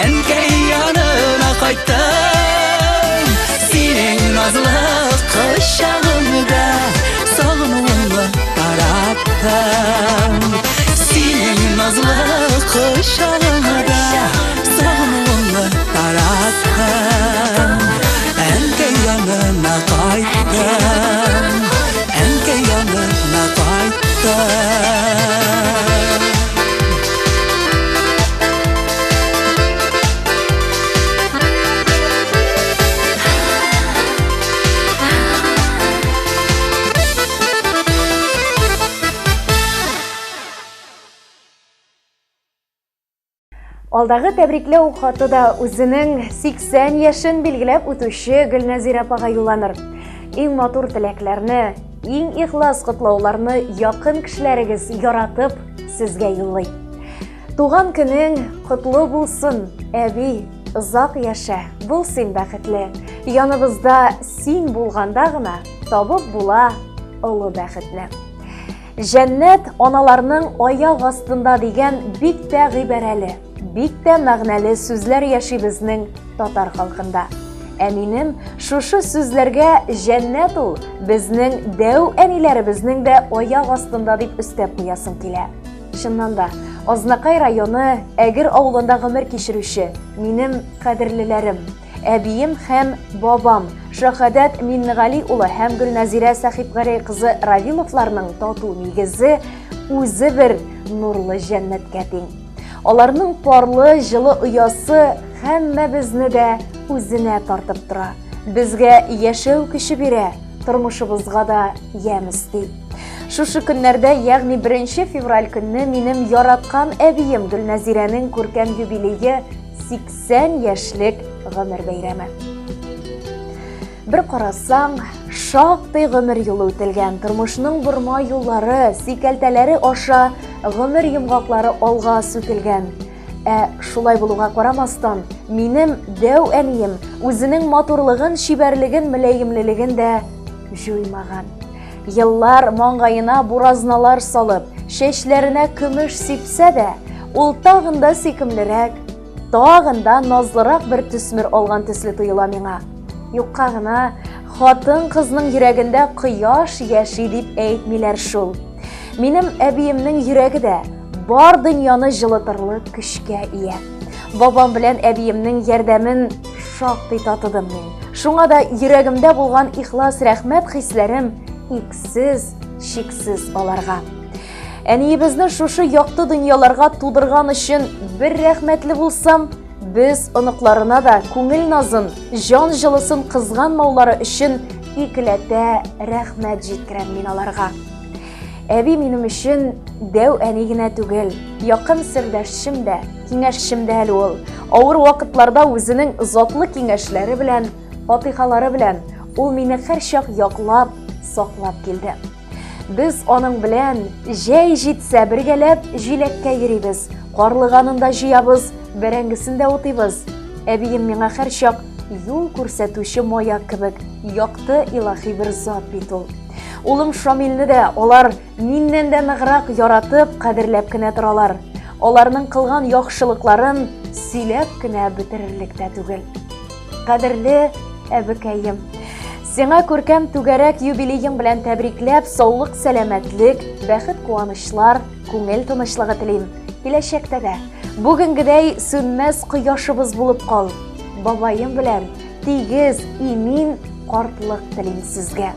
Әнкәй янына кайттым. Синең назлы кочагыңда Сагынуымны тараттым. Синең назлы кочагыңда Сагынуымны тараттым. Әнкәй янына кайттым. Әнкәй янына кайттым. Алдагы тәбрикләү хаты да үзенең 80 яшен билгеләп үтүче Гөлнәзир апага юлланыр. Иң матур теләкләрне, иң ихлас котлауларны якын кешеләрегез яратып сезгә юллый. Туган көнең котлы булсын, әби, озак яшә, бул син бәхетле. Яныбызда син булганда гына табып була олы бәхетне. Җәннәт аналарның аяк астында дигән бик тә гыйбарәле, бик тә мәгънәле сүзләр яши безнең татар халкында. Ә минем шушы сүзләргә җәннәт ул безнең дәү әниләребезнең дә аяк астында дип өстәп куясым килә. Чыннан да, Азнакай районы Әгер авылында гомер кичерүче минем кадерлеләрем, Әбием һәм бабам Шәһадәт Миннегали улы һәм Гөлнәзирә Сәхипгәрәй кызы Равиловларның тату нигезе үзе бер нурлы җәннәткә тиң. Аларның парлы җылы оясы һәммәбезне дә үзенә тартып тора. Безгә яшәү көче бирә, тормышыбызга да ямь өсти. Шушы көннәрдә, ягъни 1 февраль көнне минем яраткан әбием Гөлнәзирәнең күркәм юбилее 80 яшьлек гомер бәйрәме. Бер карасаң, шактый гомер юлы үтелгән, тормышның борма юллары, сикәлтәләре аша гомер йомгаклары алга сүтелгән. Ә шулай булуга карамастан, минем дәү әнием үзенең матурлыгын, чибәрлеген, мөлаемлелеген дә җуймаган. Еллар маңгаена буразналар салып, чәчләренә көмеш сипсә дә, ул тагын да сөйкемлерәк, тагын да назлырак бер төсмер алган төсле тоела миңа. Юкка гына хатын-кызның йөрәгендә кояш яши дип әйтмиләр шул. Минем әбиемнең йөрәге дә бар дөньяны җылытырлык көчкә ия. Бабам белән әбиемнең ярдәмен шактый татыдым мин. Шуңа да йөрәгемдә булган ихлас рәхмәт хисләрем иксез, чиксез аларга. Әниебезне шушы якты дөньяларга тудырган өчен бер рәхмәтле булсам, без оныкларына да күңел назын, җан җылысын кызганмаулары өчен икеләтә рәхмәт җиткерәм мин аларга. Әби минем өчен дәү әни генә түгел, якын сердәшчем дә, киңәшчем дә әле ул. Авыр вакытларда үзенең затлы киңәшләре белән, фатихалары белән ул мине һәрчак яклап, саклап килде. Без аның белән җәй җитсә бергәләп җиләккә йөрибез, карлыганын да җыябыз, бәрәңгесен дә утыйбыз. Әбием миңа һәрчак юл күрсәтүче маяк кебек якты илаһи бер зат бит ул. Улым Шамилне дә алар миннән дә ныграк яратып, кадерләп кенә торалар. Аларның кылган яхшылыкларын сөйләп кенә бетерерлек тә түгел. Кадерле әбекәем, сиңа күркәм түгәрәк юбилеең белән тәбрикләп, саулык, сәламәтлек, бәхет, куанычлар, күңел тынычлыгы телим. Киләчәктә дә бүгенгедәй сүнмәс кояшыбыз булып кал. Бабаем белән тигез, имин картлык телим сезгә.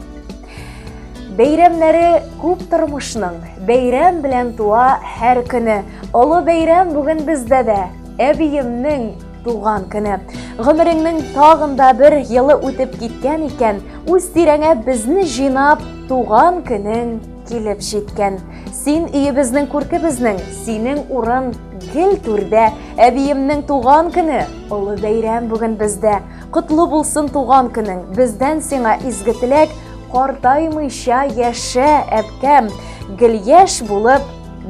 Бәйрәмнәре күп тормышның, бәйрәм белән туа һәр көне. Олы бәйрәм бүген бездә дә, әбиемнең туган көне. Гомереңнең тагын да бер елы үтеп киткән икән, үз тирәңә безне җыйнап, туган көнең килеп җиткән. Син өебезнең күрке безнең, синең урын гел түрдә. Әбиемнең туган көне, олы бәйрәм бүген бездә. Котлы булсын туган көнең, бездән сиңа изге теләк, картаймыйча яшә, әбкәм, гел яшь булып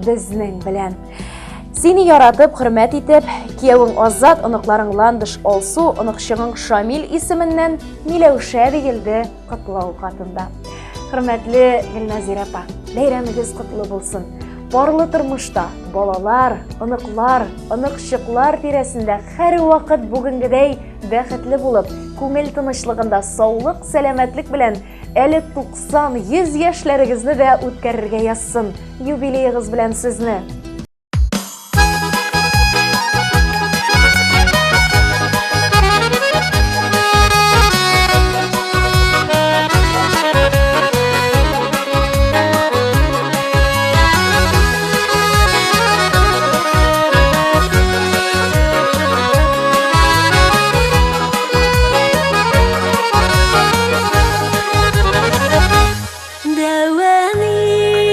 безнең белән. Сине яратып, хөрмәт итеп, киявең Азат, оныкларың Ландыш, Алсу, оныкчыгың Шамил исеменнән Миләүшә диелде котлау хатында. Хөрмәтле Гөлназир апа, бәйрәмегез котлы булсын. Парлы тормышта балалар, оныклар, оныкчыклар тирәсендә һәрвакыт бүгенгедәй бәхетле булып, күңел тынычлыгында саулык, сәламәтлек белән әле 90-100 яшьләрегезне дә үткәрергә язсын. Юбилеегыз белән сезне!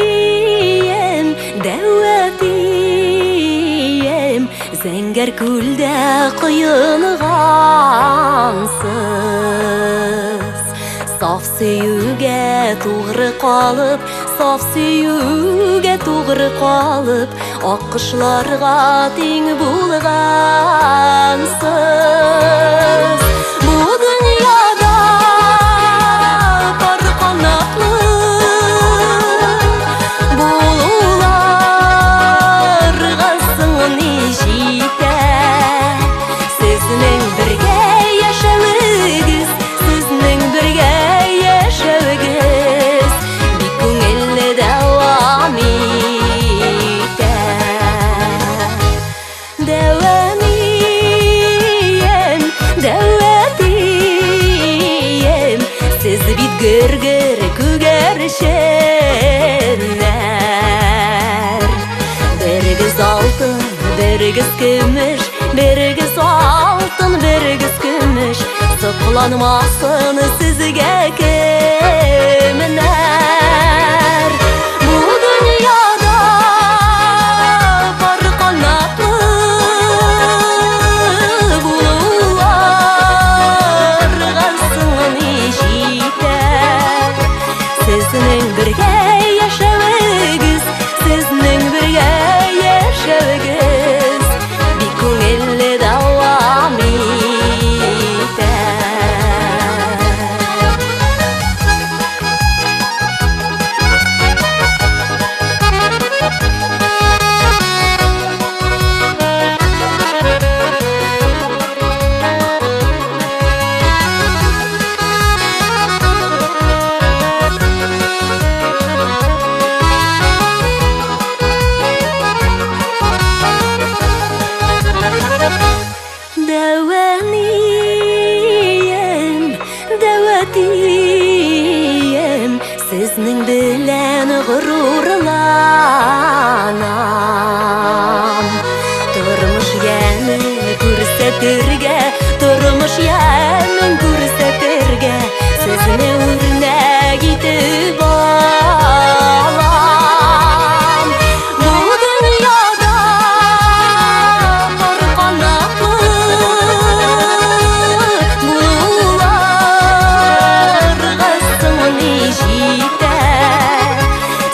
Дәвәнием, дәвәтием, Зәңгәр күлдә коенгансыз. Саф сөюгә тугры калып, саф сөюгә тугры калып, Аккошларга тиң булгансыз. Бу дөньяда пар канатлы булуларга соң ни җитә? Сезнең бергә яшәвегез, сезнең бергә яшәвегез Бик күңелле дәвам итә. Дәвам ием, дәвам ием, Сез бит гөр-гөр күгәрченнәр. Берегез алтын, берегез көмеш, берегез алтын, берегез көмеш, Сокланмасын сезгә кемнәр. Бу дөньяда пар канатлы булуларга соң ни җитә? Сезнең бергә яшәвегез, сезнең бергә яшәвегез Бик күңелле дәвам итә. Дәвәнием, дәвәтием, сезнең белән горурланам. Тормыш ямен күрсәтергә, тормыш ямен күрсәтергә, сезне үрнәк итеп алам. Бу дөньяда пар канатлы булуларга соң ни җитә?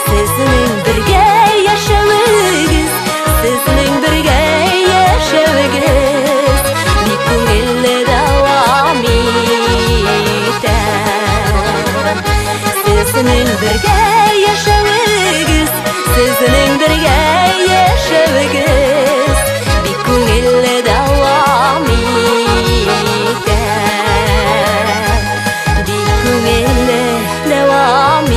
Сезнең бергә яшәвегез, сезнең бергә яшәвегез бик күңелле дәвам итә. Сезнең бергә яшәвегез, сезнең бергә яшәвегез бик күңелле дәвам итә. Бик күңелле дәвам итә.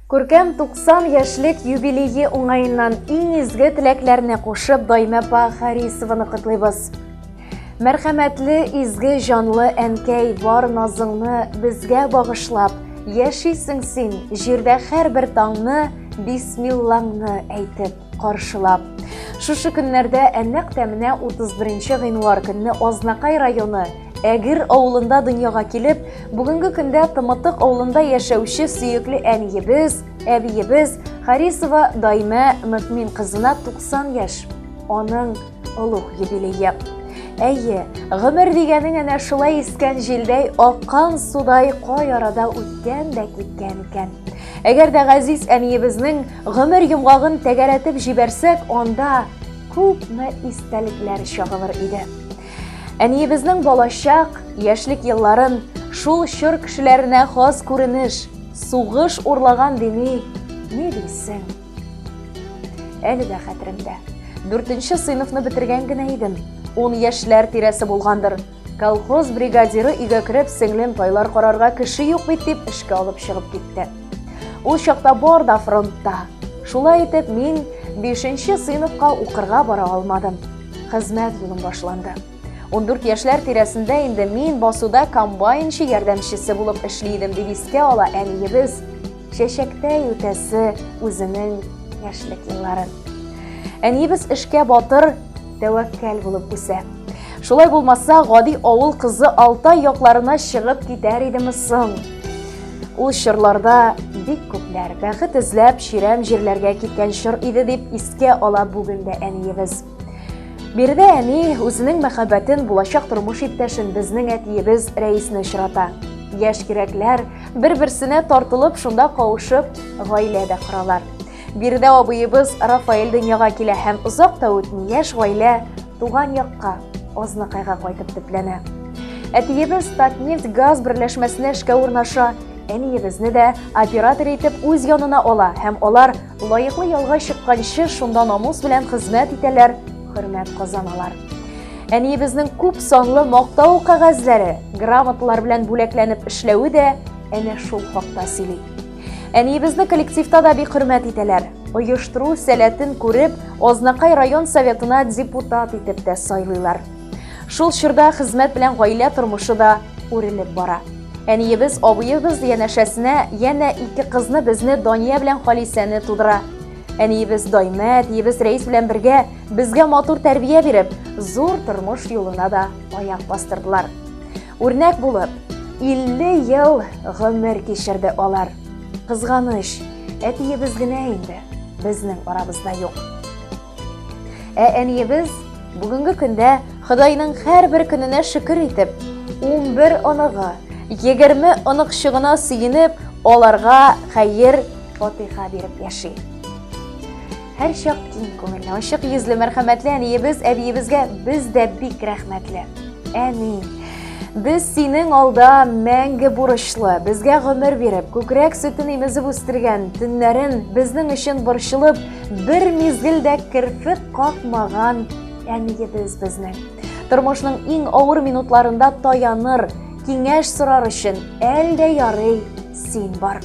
Күркәм 90 яшьлек юбилее уңаеннан иң изге теләкләрне кушып Даймә апа Харисованы котлыйбыз. Мәрхәмәтле, изге җанлы әнкәй, бар назыңны безгә багышлап, яшисең син җирдә һәрбер таңны бисмиллаңны әйтеп, каршылап. Шушы көннәрдә нәкъ тә менә 31 гыйнвар көнне Азнакай районы Әгер авылында дөньяга килеп, бүгенге көндә Тымытык авылында яшәүче сөекле әниебез, әбиебез Харисова Даймә Мөкмин кызына 90 яшь. Аның олуг юбилее. Әйе, гомер дигәнең әнә шулай искән җилдәй, аккан судай кай арада үткән дә киткән икән. Әгәр дә газиз әниебезнең гомер йомгагын тәгәрәтеп җибәрсәк, анда күпме истәлекләр чагылыр иде. Әниебезнең балачак, яшьлек елларын шул чор кешеләренә хас күренеш, сугыш урлаган дими, ни дисең? Әле дә хәтеремдә. Дүртенче сыйныфны бетергән генә идем. Ун яшьләр тирәсе булгандыр. Колхоз бригадиры өйгә кереп, сеңлем тайлар карарга кеше юк бит дип эшкә алып чыгып китте. Ул чакта бар да фронтта. Шулай итеп, мин бишенче сыйныфка укырга бара алмадым. Хезмәт юлым башланды. 14 яшьләр тирәсендә инде мин басуда комбайнчы ярдәмчесе булып эшли идем, дип искә ала әниебез чәчәктәй үтәсе үзенең яшьлек елларын. Әниебез эшкә батыр, тәвәккәл булып үсә. Шулай булмаса, гади авыл кызы Алтай якларына чыгып китәр идеме соң? Ул чорларда бик күпләр бәхет эзләп чирәм җирләргә киткән чор иде дип искә ала бүген дә әниебез. Биредә әни үзенең мәхәббәтен булачак тормыш иптәшен безнең әтиебез Рәисне очрата. Яшь кирәкләр бер-берсенә тартылып шунда кавышып гаилә дә коралар. Биредә абыебыз Рафаэль дөньяга килә һәм озак та үтми яшь гаилә туган якка, Азнакайга кайтып төпләнә. Әтиебез Татнефть газ берләшмәсенә эшкә урнаша, әниебезне дә оператор итеп үз янына ала һәм алар лаеклы ялга чыкканчы шунда намус белән хезмәт итәләр, хөрмәт казаналар. Әниебезнең күп санлы мактау кәгазьләре, грамоталар белән бүләкләнеп эшләве дә әнә шул хакта сөйли. Әниебезне коллективта да бик хөрмәт итәләр. Оештыру сәләтен күреп, Азнакай район советына депутат итеп тә сайлыйлар. Шул чорда хезмәт белән гаилә тормышы да үрелеп бара. Әниебез абыебыз янәшәсенә янә ике кызны безне Дания белән Халисәне тудыра. Әниебез Даймә, әтиебез Рәис белән бергә безгә матур тәрбия биреп, зур тормыш юлына да аяк бастырдылар. Үрнәк булып, 50 ел гомер кичерде алар. Кызганыч, әтиебез генә инде безнең арабызда юк. Ә әниебез бүгенге көндә Ходайның һәрбер көненә шөкер итеп, 11 оныгы, 20 оныкчыгына сөенеп, аларга хәер, фатиха биреп яши. Һәрчак киң күңелле, ачык йөзле, мәрхәмәтле әниебез, әбиебезгә без дә бик рәхмәтле. Әни, без синең алда мәңге бурычлы, безгә гомер биреп, күкрәк сөтен имезеп үстергән, төннәрен безнең өчен борчылып, бер мизгел дә керфек какмаган әниебез безнең. Тормышның иң авыр минутларында таяныр, киңәш сорар өчен әл дә ярый син бар.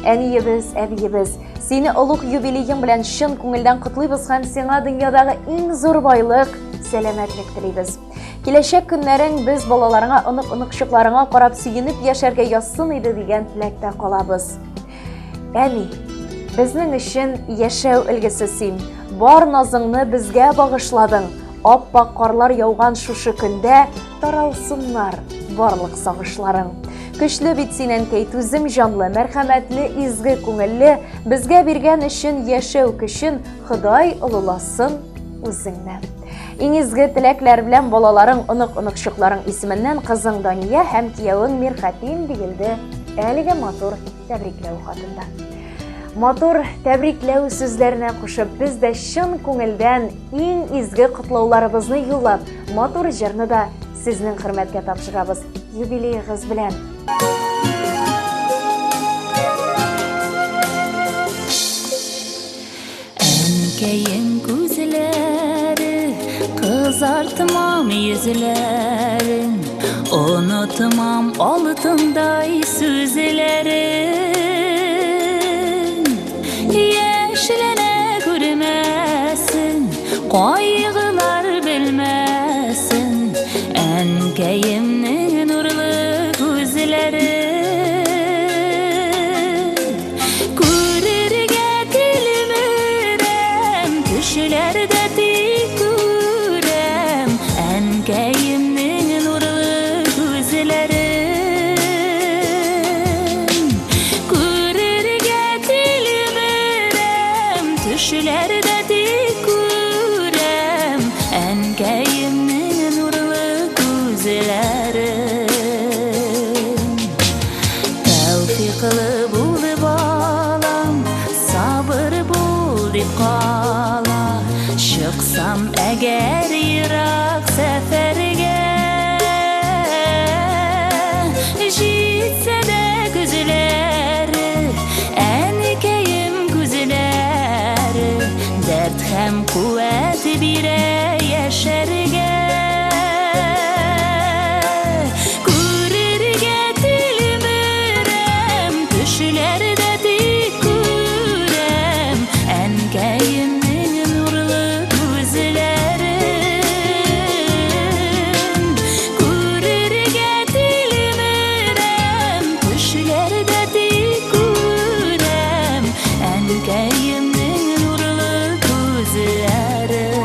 Әниебез, әбиебез, сине олуг юбилеең белән чын күңелдән котлыйбыз һәм сиңа дөньядагы иң зур байлык, сәламәтлек телибез. Киләчәк көннәрең без балаларыңа, онык-оныкчыкларыңа карап сөенеп яшәргә язсын иде дигән теләктә калабыз. Әни, безнең өчен яшәү өлгесе син. Бар назыңны безгә багышладың. Ап-ак карлар яуган шушы көндә таралсыннар барлык сагышларың. Көчле бит син, әнкәй, түзем җанлы, мәрхәмәтле, изге күңелле, безгә биргән өчен яшәү көчен Ходай олыласын үзеңне. Иң изге теләкләр белән балаларың, онык-оныкчыкларың исеменнән кызың Дания һәм киявең Мирхәтим диелде әлеге матур тәбрикләү хатында. Матур тәбрикләү сүзләренә кушып, без дә чын күңелдән иң изге котлауларыбызны юллап, матур җырны да сезнең хөрмәткә тапшырабыз. Юбилеегыз белән! Әнкәем күзләре, кызартмам йөзләрен, онытмам алтындай сүзләрен. Яшьләнә күрмәсен, кайгылар белмәсен, әнкәемнең нурлы күзләре. Күрергә тилмерәм, төшләрдә тик күрәм Әнкәемнең нурлы күзләрен. Күрергә тилмерәм, төшләрдә тик күрәм. итсә дә күзләре, әнекәем күзләре, дәрт һәм куәт бирә яшәргә. Күрергә тилмерәм, төшләрдә тик күрәм, әнкәемнең нурлы күзләрен. Күрергә тилмерәм, төшләрдә тик күрәм, әнкәемнең нурлы күзләрен.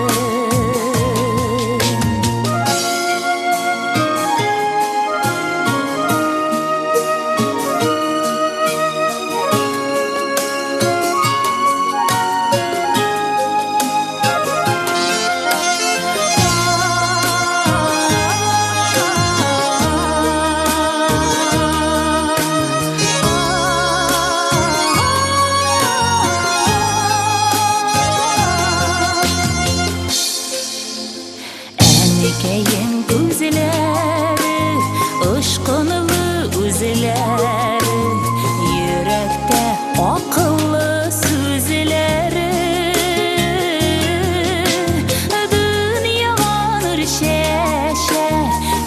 Әнекәем күзләре, очкынлы үзләре, йөрәктә акыллы сүзләре. Дөньяга нур чәчә,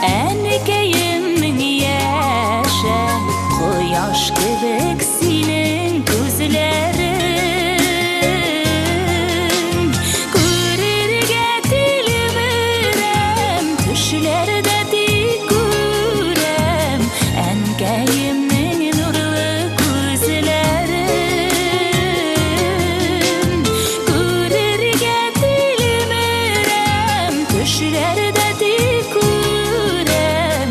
әнекәем мең яшә, кояш кебек синең күзләрең. Күрергә тилмерәм, төшләрдә тик күрәм, әнкәемнең нурлы күзләрен. Күрергә тилмерәм, төшләрдә тик күрәм,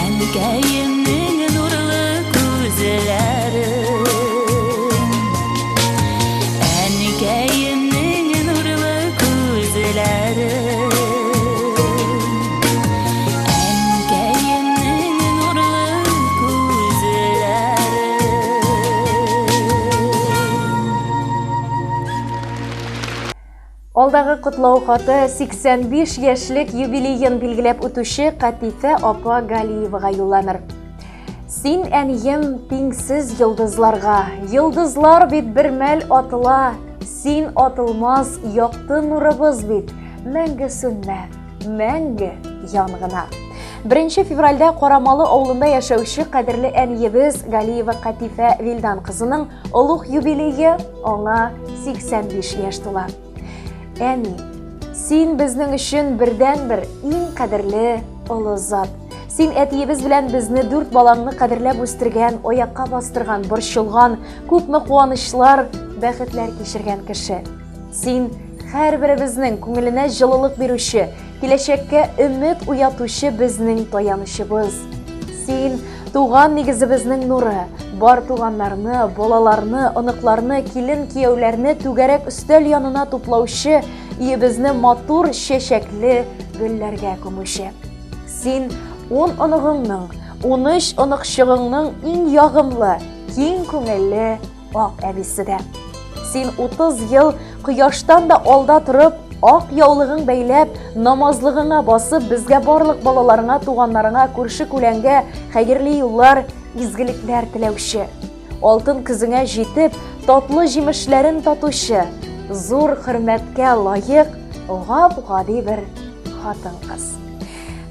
әнкәемнең нурлы күзләрен. Әнкәемнең нурлы күзләрен. Әнкәемнең нурлы күзләрен. Алдагы котлау хаты 85 яшьлек юбилеен билгеләп үтүче Катифә апа Галиевага юлланыр. Син, әнием, тиңсез йолдызларга, йолдызлар бит бер мәл атыла, син атылмас якты нурыбыз бит, мәңге сүнмә, мәңге ян гына. 1 февральдә Карамалы авылында яшәүче кадерле әниебез Галиева Катифә Вилдан кызының олуг юбилее аңа 85 яшь тула. Әни, син безнең өчен бердәнбер иң кадерле олы зат. Син әтиебез белән безне дүрт балаңны кадерләп үстергән, аякка бастырган, борчылган, күпме куанычлар, бәхетләр кичергән кеше. Син һәрберебезнең күңеленә җылылык бирүче, киләчәккә өмет уятучы безнең таянычыбыз. Син туган нигезебезнең нуры, бар туганнарны, балаларны, оныкларны, килен-кияүләрне түгәрәк өстәл янына туплаучы, өебезне матур чәчәкле гөлләргә күмүче. Син ун оныгыңның, 13 оныкчыгыңның иң ягымлы, киң күңелле ак әбисе дә. Син 30 ел кояштан да алда торып, ак яулыгың бәйләп, намазлыгыңа басып, безгә барлык балаларыңа, туганнарыңа, күрше-күләнгә хәерле юллар, изгелекләр теләүче. Алтын көзеңә җитеп, татлы җимешләрен татучы, зур хөрмәткә лаек, гап-гади бер хатын-кыз.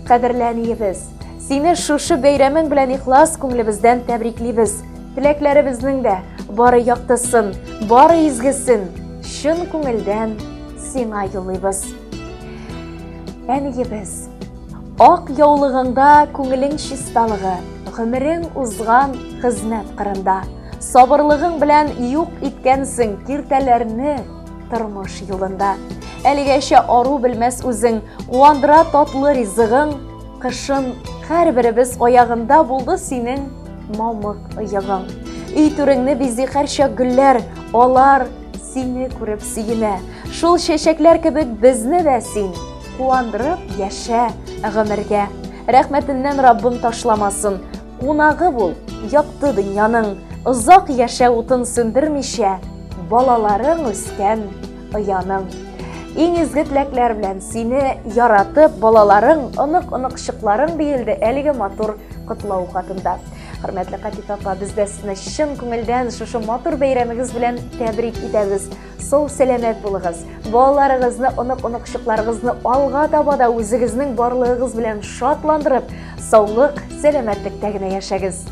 Кадерле әниебез, сине шушы бәйрәмең белән ихлас күңелебездән тәбриклибез. Теләкләребезнең дә бары яктысын, бары изгесен чын күңелдән сиңа юллыйбыз. Әниебез, ак яулыгыңда күңелең чисталыгы, гомерең узган хезмәт кырында. Сабырлыгың белән юк иткәнсең киртәләрне тормыш юлында. Әлегәчә ару белмәс үзең, куандыра татлы ризыгың, Кышын һәрберебез аягында булды синең мамык оегың. Өй түреңне бизи һәрчак гөлләр, алар сине күреп сөенә. Шул чәчәкләр кебек безне дә син куандырып яшә гомергә. Рәхмәтеннән Раббым ташламасын. Кунагы бул, якты дөньяның, озак яшә утын сүндермичә, балаларың үскән ояның. Иң изге теләкләр белән сине яратып, балаларың, онык-оныкчыкларың диелде әлеге матур котлау хатында. Хөрмәтле Катифә апа, без дә сезне чын күңелдән шушы матур бәйрәмегез белән тәбрик итәбез. Сау сәламәт булыгыз. Балаларыгызны, онык-оныкчыкларыгызны алга таба да үзегезнең барлыгыгыз белән шатландырып, саулык, сәламәтлектә генә яшәгез.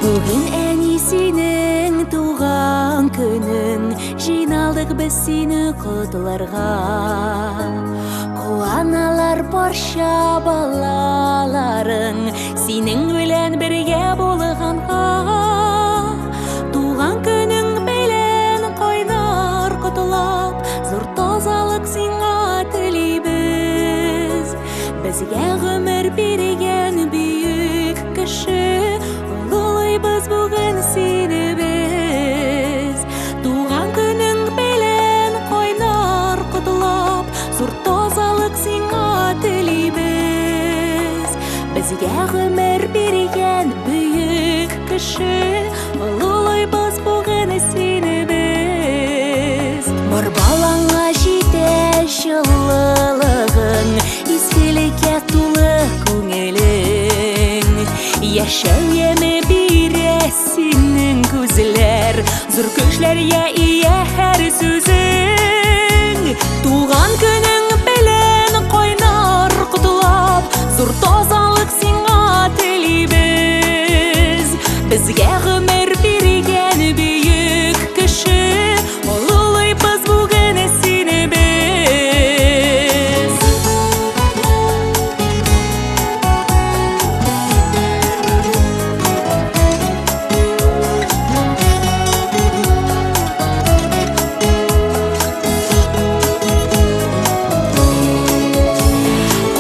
Бүген әни синең туган көнең, җыйналдык без сине котларга. Куаналар барча балаларың, синең белән бергә булганга. Туган көнең белән кайнар котлап, зур тазалык сиңа телибез. Безгә гомер биргән бөек кеше, олылыйбыз бүген сине без. Туган көнең белән кайнар котлап, зур тазалык сиңа телибез. Безгә гомер биргән бөек кеше, олылыйбыз бүген сине без. Бар балаңа җитә җылылыгың, изгелеккә тулы күңелең. Яшәү яме бирә синең күзләр, зур көчләргә ия һәр сүзең. Туган көнең белән кайнар котлап, зур тазалык сиңа телибез. Безгә гомер биргән бөек кеше, олылыйбыз бүген сине без.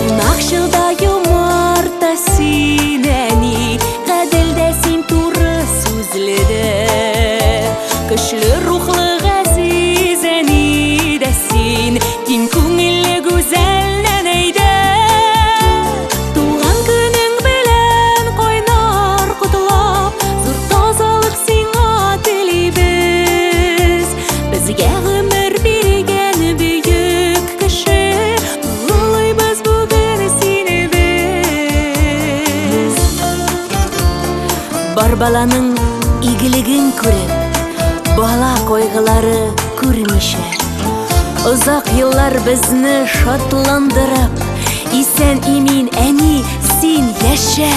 Кунакчыл да юмарт та син, әни, гадел дә син, туры сүзле дә. Көчле рухлы газиз әни дә син, киң күңелле гүзәл нәнәй дә. Туган көнең белән кайнар котлап, зур тазалык сиңа телибез. Безгә гомер биргән бөек кеше, олылыйбыз бүген сине без. Бар баланың игелеген күреп, бала кайгылары күрмичә, озак еллар безне шатландырып, исән-имин, әни, син яшә!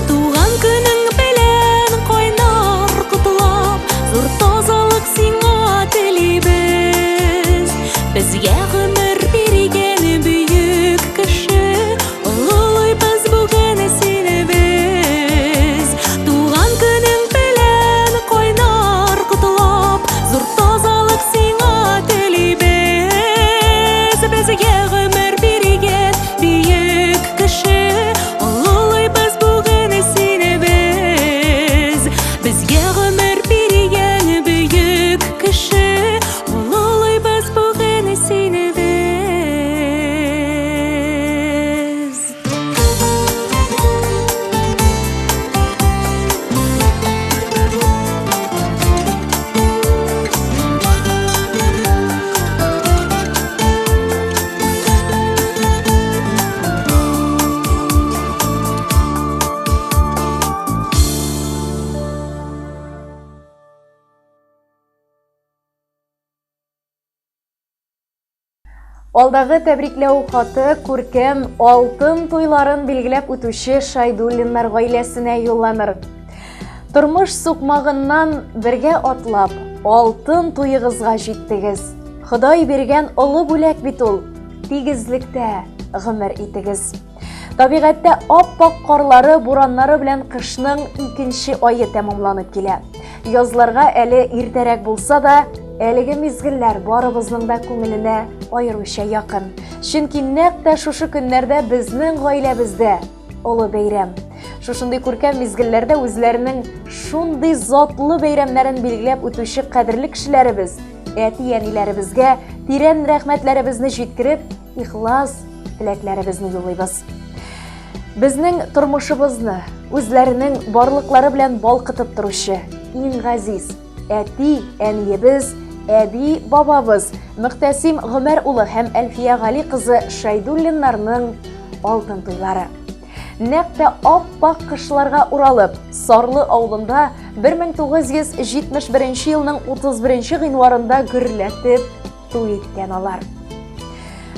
Туган көнең белән кайнар котлап, зур тазалык сиңа телибез. Безгә гомер биргән бөек кеше, олылыйбыз бүген сине без. Туган көнең белән кайнар котлап, зур тазалык сиңа телибез. Безгә гомер биргән бөек кеше, олылыйбыз бүген сине без. Безгә гомер биргән бөек кеше, олылыйбыз бүген сине без. Алдагы тәбрикләү хаты күркәм алтын туйларын билгеләп үтүче Шайдуллиннар гаиләсенә юлланыр. Тормыш сукмагыннан бергә атлап, алтын туегызга җиттегез. Ходай биргән олы бүләк бит ул. Тигезлектә гомер итегез. Табигатьтә ап-ак карлары, бураннары белән кышның икенче ае тәмамланып килә. Язларга әле иртәрәк булса да, әлеге мизгелләр барыбызның да күңеленә аеруча якын. Чөнки нәкъ тә шушы көннәрдә безнең гаиләбездә олы бәйрәм. Шушындый күркәм мизгелләрдә үзләренең шундый затлы бәйрәмнәрен билгеләп үтүче кадерле кешеләребез, әти-әниләребезгә тирән рәхмәтләребезне җиткереп, ихлас теләкләребезне юлыйбыз. Безнең тормышыбызны үзләренең барлыклары белән балкытып торучы иң газиз әти, әниебез, әби, бабабыз Мөхтәсим Гомәр улы һәм Әлфия Гали кызы Шәйдуллиннарның алтын туйлары. Нәкъ тә ап-ак кышларга уралып, Сарлы авылында 1971 елның 31 гыйнварында гөрләтеп туй иткән алар.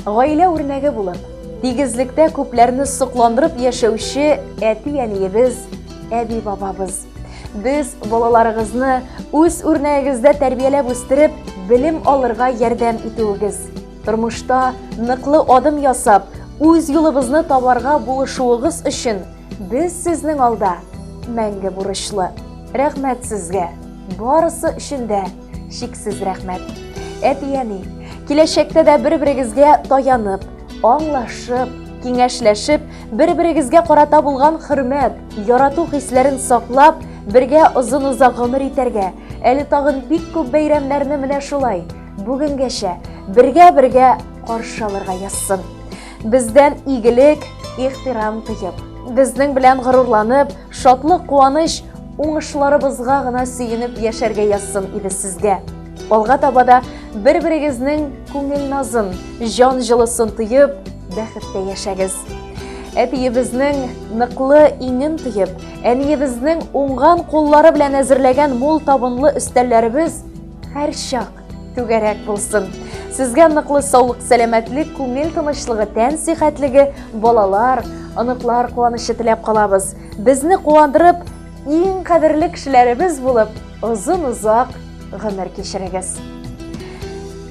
Гаилә үрнәге булып, тигезлектә күпләрне сокландырып яшәүче әти-әниебез, әби-бабабыз. Без балаларыгызны үз үрнәгегездә тәрбияләп үстереп, белем алырга ярдәм итүегез, тормышта ныклы адым ясап, үз юлыбызны табарга булышуыгыз өчен без сезнең алда мәңге бурычлы. Рәхмәт сезгә, барысы өчен дә чиксез рәхмәт. Әти-әни, киләчәктә дә бер-берегезгә таянып, аңлашып, киңәшләшеп, бер-берегезгә карата булган хөрмәт, ярату хисләрен саклап, бергә озын-озак гомер итәргә, әле тагын бик күп бәйрәмнәрне менә шулай, бүгенгәчә, бергә-бергә каршы алырга язсын. Бездән игелек, ихтирам тоеп, безнең белән горурланып, шатлык, куаныч, уңышларыбызга гына сөенеп яшәргә язсын иде сезгә. Алга таба да бер-берегезнең күңел назын, җан җылысын тоеп, бәхеттә яшәгез. Әтиебезнең ныклы иңен тоеп, әниебезнең уңган куллары белән әзерләгән мул табынлы өстәлләребез һәрчак түгәрәк булсын. Сезгә ныклы саулык, сәламәтлек, күңел тынычлыгы, тән сихәтлеге, балалар, оныклар куанычы теләп калабыз. Безне куандырып, иң кадерле кешеләребез булып, озын-озак гомер кичерегез.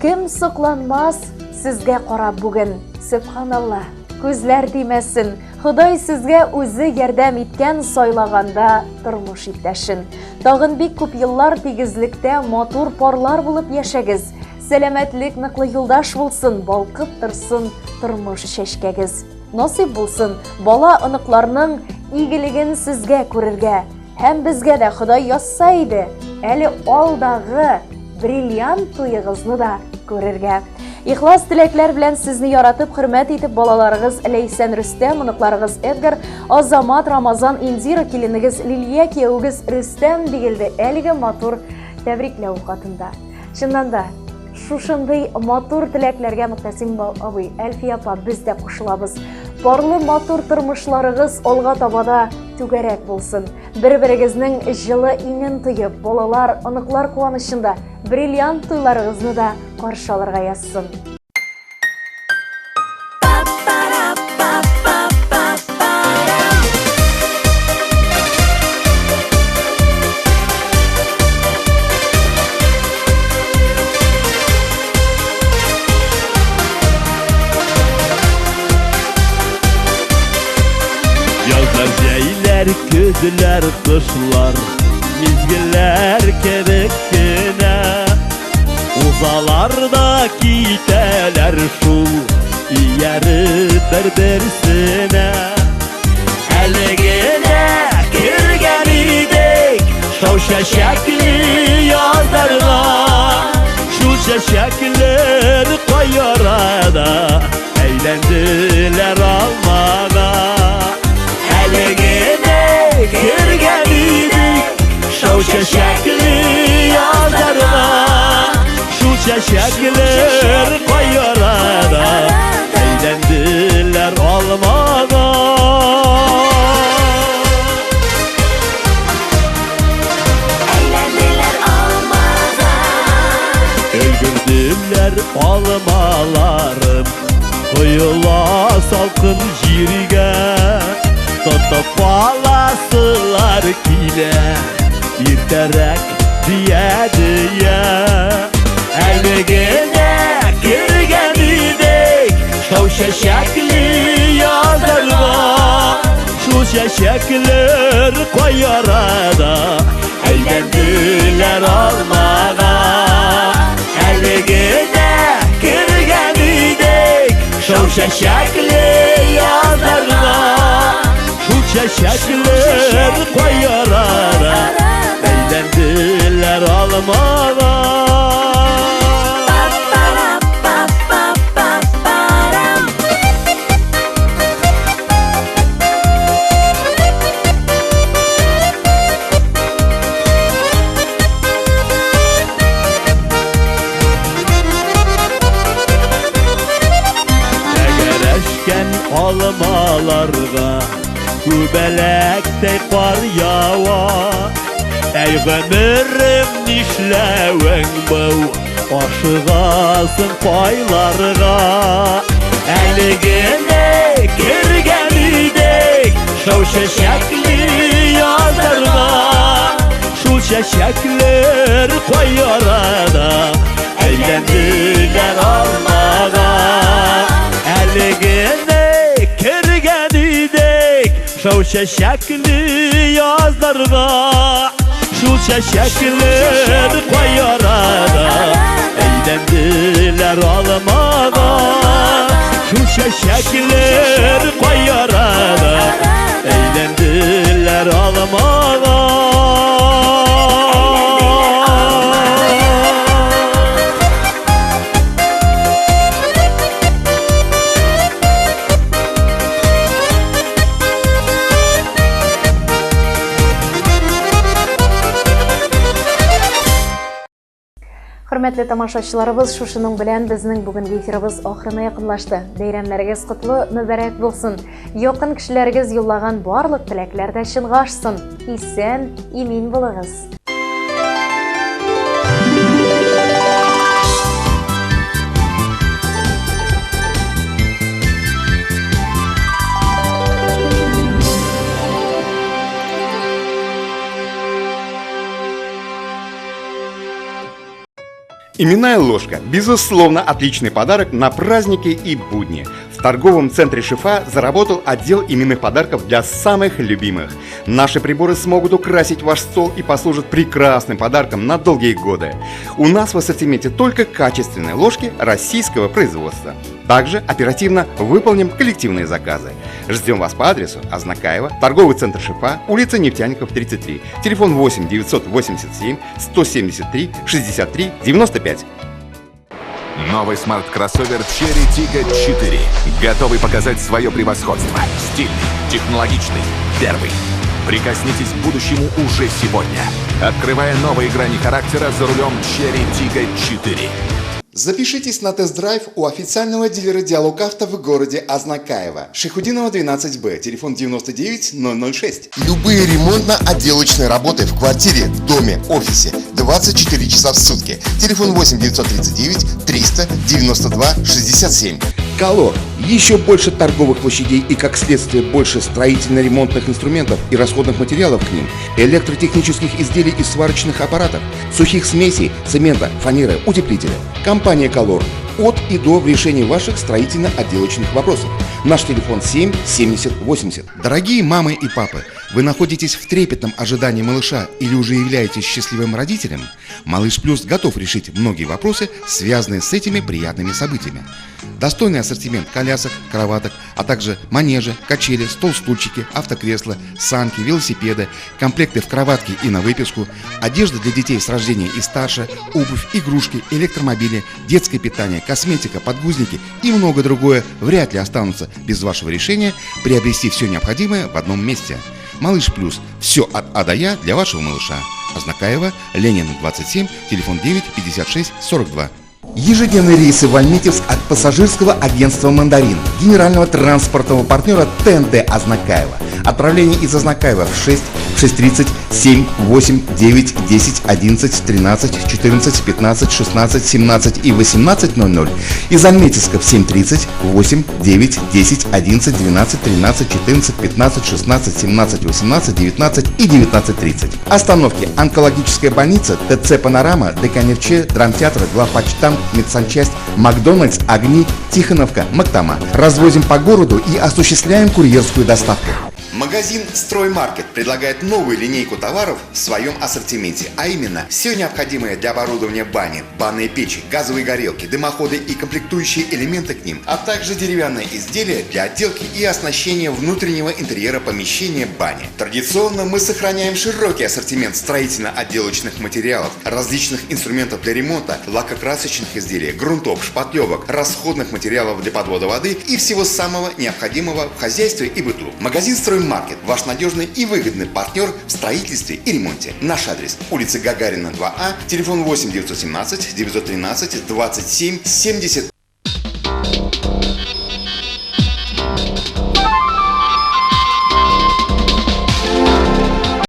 Кем сокланмас сезгә карап бүген, сөбханалла, күзләр тимәсен, Ходай сезгә үзе ярдәм иткән сайлаганда тормыш иптәшен. Тагын бик күп еллар тигезлектә матур парлар булып яшәгез. Сәламәтлек ныклы юлдаш булсын, балкып торсын тормыш чәчкәгез. Насыйп булсын бала оныкларның игелеген сезгә күрергә. Һәм безгә дә Ходай язса иде, әле алдагы бриллиант туегызны да күрергә. Ихлас теләкләр белән сезне яратып, хөрмәт итеп балаларыгыз Ләйсән Рөстәм, оныкларыгыз Эдгар, Азамат, Рамазан, Индира, киленегез Лилия, кияүегез Рөстәм диелде әлеге матур тәбрикләү хатында. Чыннан да, Шушындый матур теләкләргә Мөктәсим абый, Әлфия апа, без дә кушылабыз. Парлы матур тормышларыгыз алга таба да түгәрәк булсын. Бер-берегезнең җылы иңен тоеп, балалар, оныклар куанычында бриллиант туйларыгызны да каршы алырга язсын. Язлар, җәйләр, көзләр, кышлар Мизгелләр кебек кенә Узалар да китәләр шул Ияреп бер-берсенә Әле генә кергән идек Шау чәчәкле язларга Шул чәчәкләр кай арада Әйләнделәр алмага Әле генә кергән идек Шау чәчәкле язларга Шул чәчәкләр кай арада Әйләнделәр алмага Әйләнделәр алмага. Өлгерделәр алмаларым Коела салкын җиргә Тотып аласылар килә Иртәрәк дия-дия Әле генә кергән идек Шау чәчәкле язларга Шул чәчәкләр кай арада Әйләнделәр алмага Әле генә кергән идек чәчәкле язларга. Шул чәчәкләр кай арада Әйләнделәр алмага. Тәгәрәшкән алмаларга Күбәләктәй кар ява. Әй гомерем, нишләвең бу? Ашыгасың кайларга? Әле генә кергән идек Шау чәчәкле язларга. Шул чәчәкләр кай арада Әйләнделәр алмага. Әле генә кергән идек Шау чәчәкле язларга. Шул чәчәкләр кай арада Әйләнделәр алмага. Шул чәчәкләр кай арада Әйләнделәр алмага. Хөрмәтле тамашачыларыбыз, шушының белән безнең бүгенге эфирыбыз ахырына якынлашты. Бәйрәмнәрегез котлы, мөбарәк булсын. Якын кешеләрегез юллаган барлык теләкләр дә чынга ашсын. Исән, имин булыгыз. Именная ложка – безусловно, отличный подарок на праздники и будни. В торговом центре «Шифа» заработал отдел именных подарков для самых любимых. Наши приборы смогут украсить ваш стол и послужат прекрасным подарком на долгие годы. У нас в ассортименте только качественные ложки российского производства. Также оперативно выполним коллективные заказы. Ждем вас по адресу Азнакаево, торговый центр «Шифа», улица Нефтяников, 33, телефон 8 987 173 63 95. Новый смарт-кроссовер Chery Tiggo 4. Готовый показать свое превосходство. Стильный, технологичный, первый. Прикоснитесь к будущему уже сегодня. Открывая новые грани характера за рулем Chery Tiggo 4. Запишитесь на тест-драйв у официального дилера «Диалог Авто» в городе Азнакаево. Шайхутдинова, 12Б, телефон 99 006. Любые ремонтно-отделочные работы в квартире, доме, офисе 24 часа в сутки. Телефон 8 939 392 67. Колор. Еще больше торговых площадей и, как следствие, больше строительно-ремонтных инструментов и расходных материалов к ним, электротехнических изделий и сварочных аппаратов, сухих смесей, цемента, фанеры, утеплителя. Компания «Колор» от и до в решении ваших строительно-отделочных вопросов. Наш телефон 7 70 80. Дорогие мамы и папы, вы находитесь в трепетном ожидании малыша или уже являетесь счастливым родителем? Малыш Плюс готов решить многие вопросы, связанные с этими приятными событиями. Достойный ассортимент колясок, кроваток, а также манежи, качели, стол-стульчики, автокресла, санки, велосипеды, комплекты в кроватке и на выписку, одежда для детей с рождения и старше, обувь, игрушки, электромобили, детское питание, косметика, подгузники и многое другое вряд ли останутся без вашего решения приобрести все необходимое в одном месте. Малыш Плюс. Все от А до Я для вашего малыша. Азнакаево, Ленина, 27, телефон 9 56 42. Ежедневные рейсы в Альметьевск от пассажирского агентства «Мандарин», генерального транспортного партнера ТНТ Азнакаево. Отправление из Азнакаева в 6, 6:30, 7, 8, 9, 10, 11, 13, 14, 15, 16, 17 и 18:00. Из Альметьевска в 7:30, 8, 9, 10, 11, 12, 13, 14, 15, 16, 17, 18, 19 и 19:30. Остановки: Онкологическая больница, ТЦ «Панорама», ДК «Нефче», Драмтеатр, Главпочтамт, Медсанчасть, Макдональдс, Огни, Тихоновка, Мактама. Развозим по городу и осуществляем курьерскую доставку. Магазин «Строймаркет» предлагает новую линейку товаров в своем ассортименте, а именно все необходимое для оборудования бани, банные печи, газовые горелки, дымоходы и комплектующие элементы к ним, а также деревянные изделия для отделки и оснащения внутреннего интерьера помещения бани. Традиционно мы сохраняем широкий ассортимент строительно-отделочных материалов, различных инструментов для ремонта, лакокрасочных изделий, грунтов, шпатлевок, расходных материалов для подвода воды и всего самого необходимого в хозяйстве и быту. Магазин «Строймаркет» – ваш надежный и выгодный партнер в строительстве и ремонте. Наш адрес – улица Гагарина, 2А, телефон 8 917 913 27 70.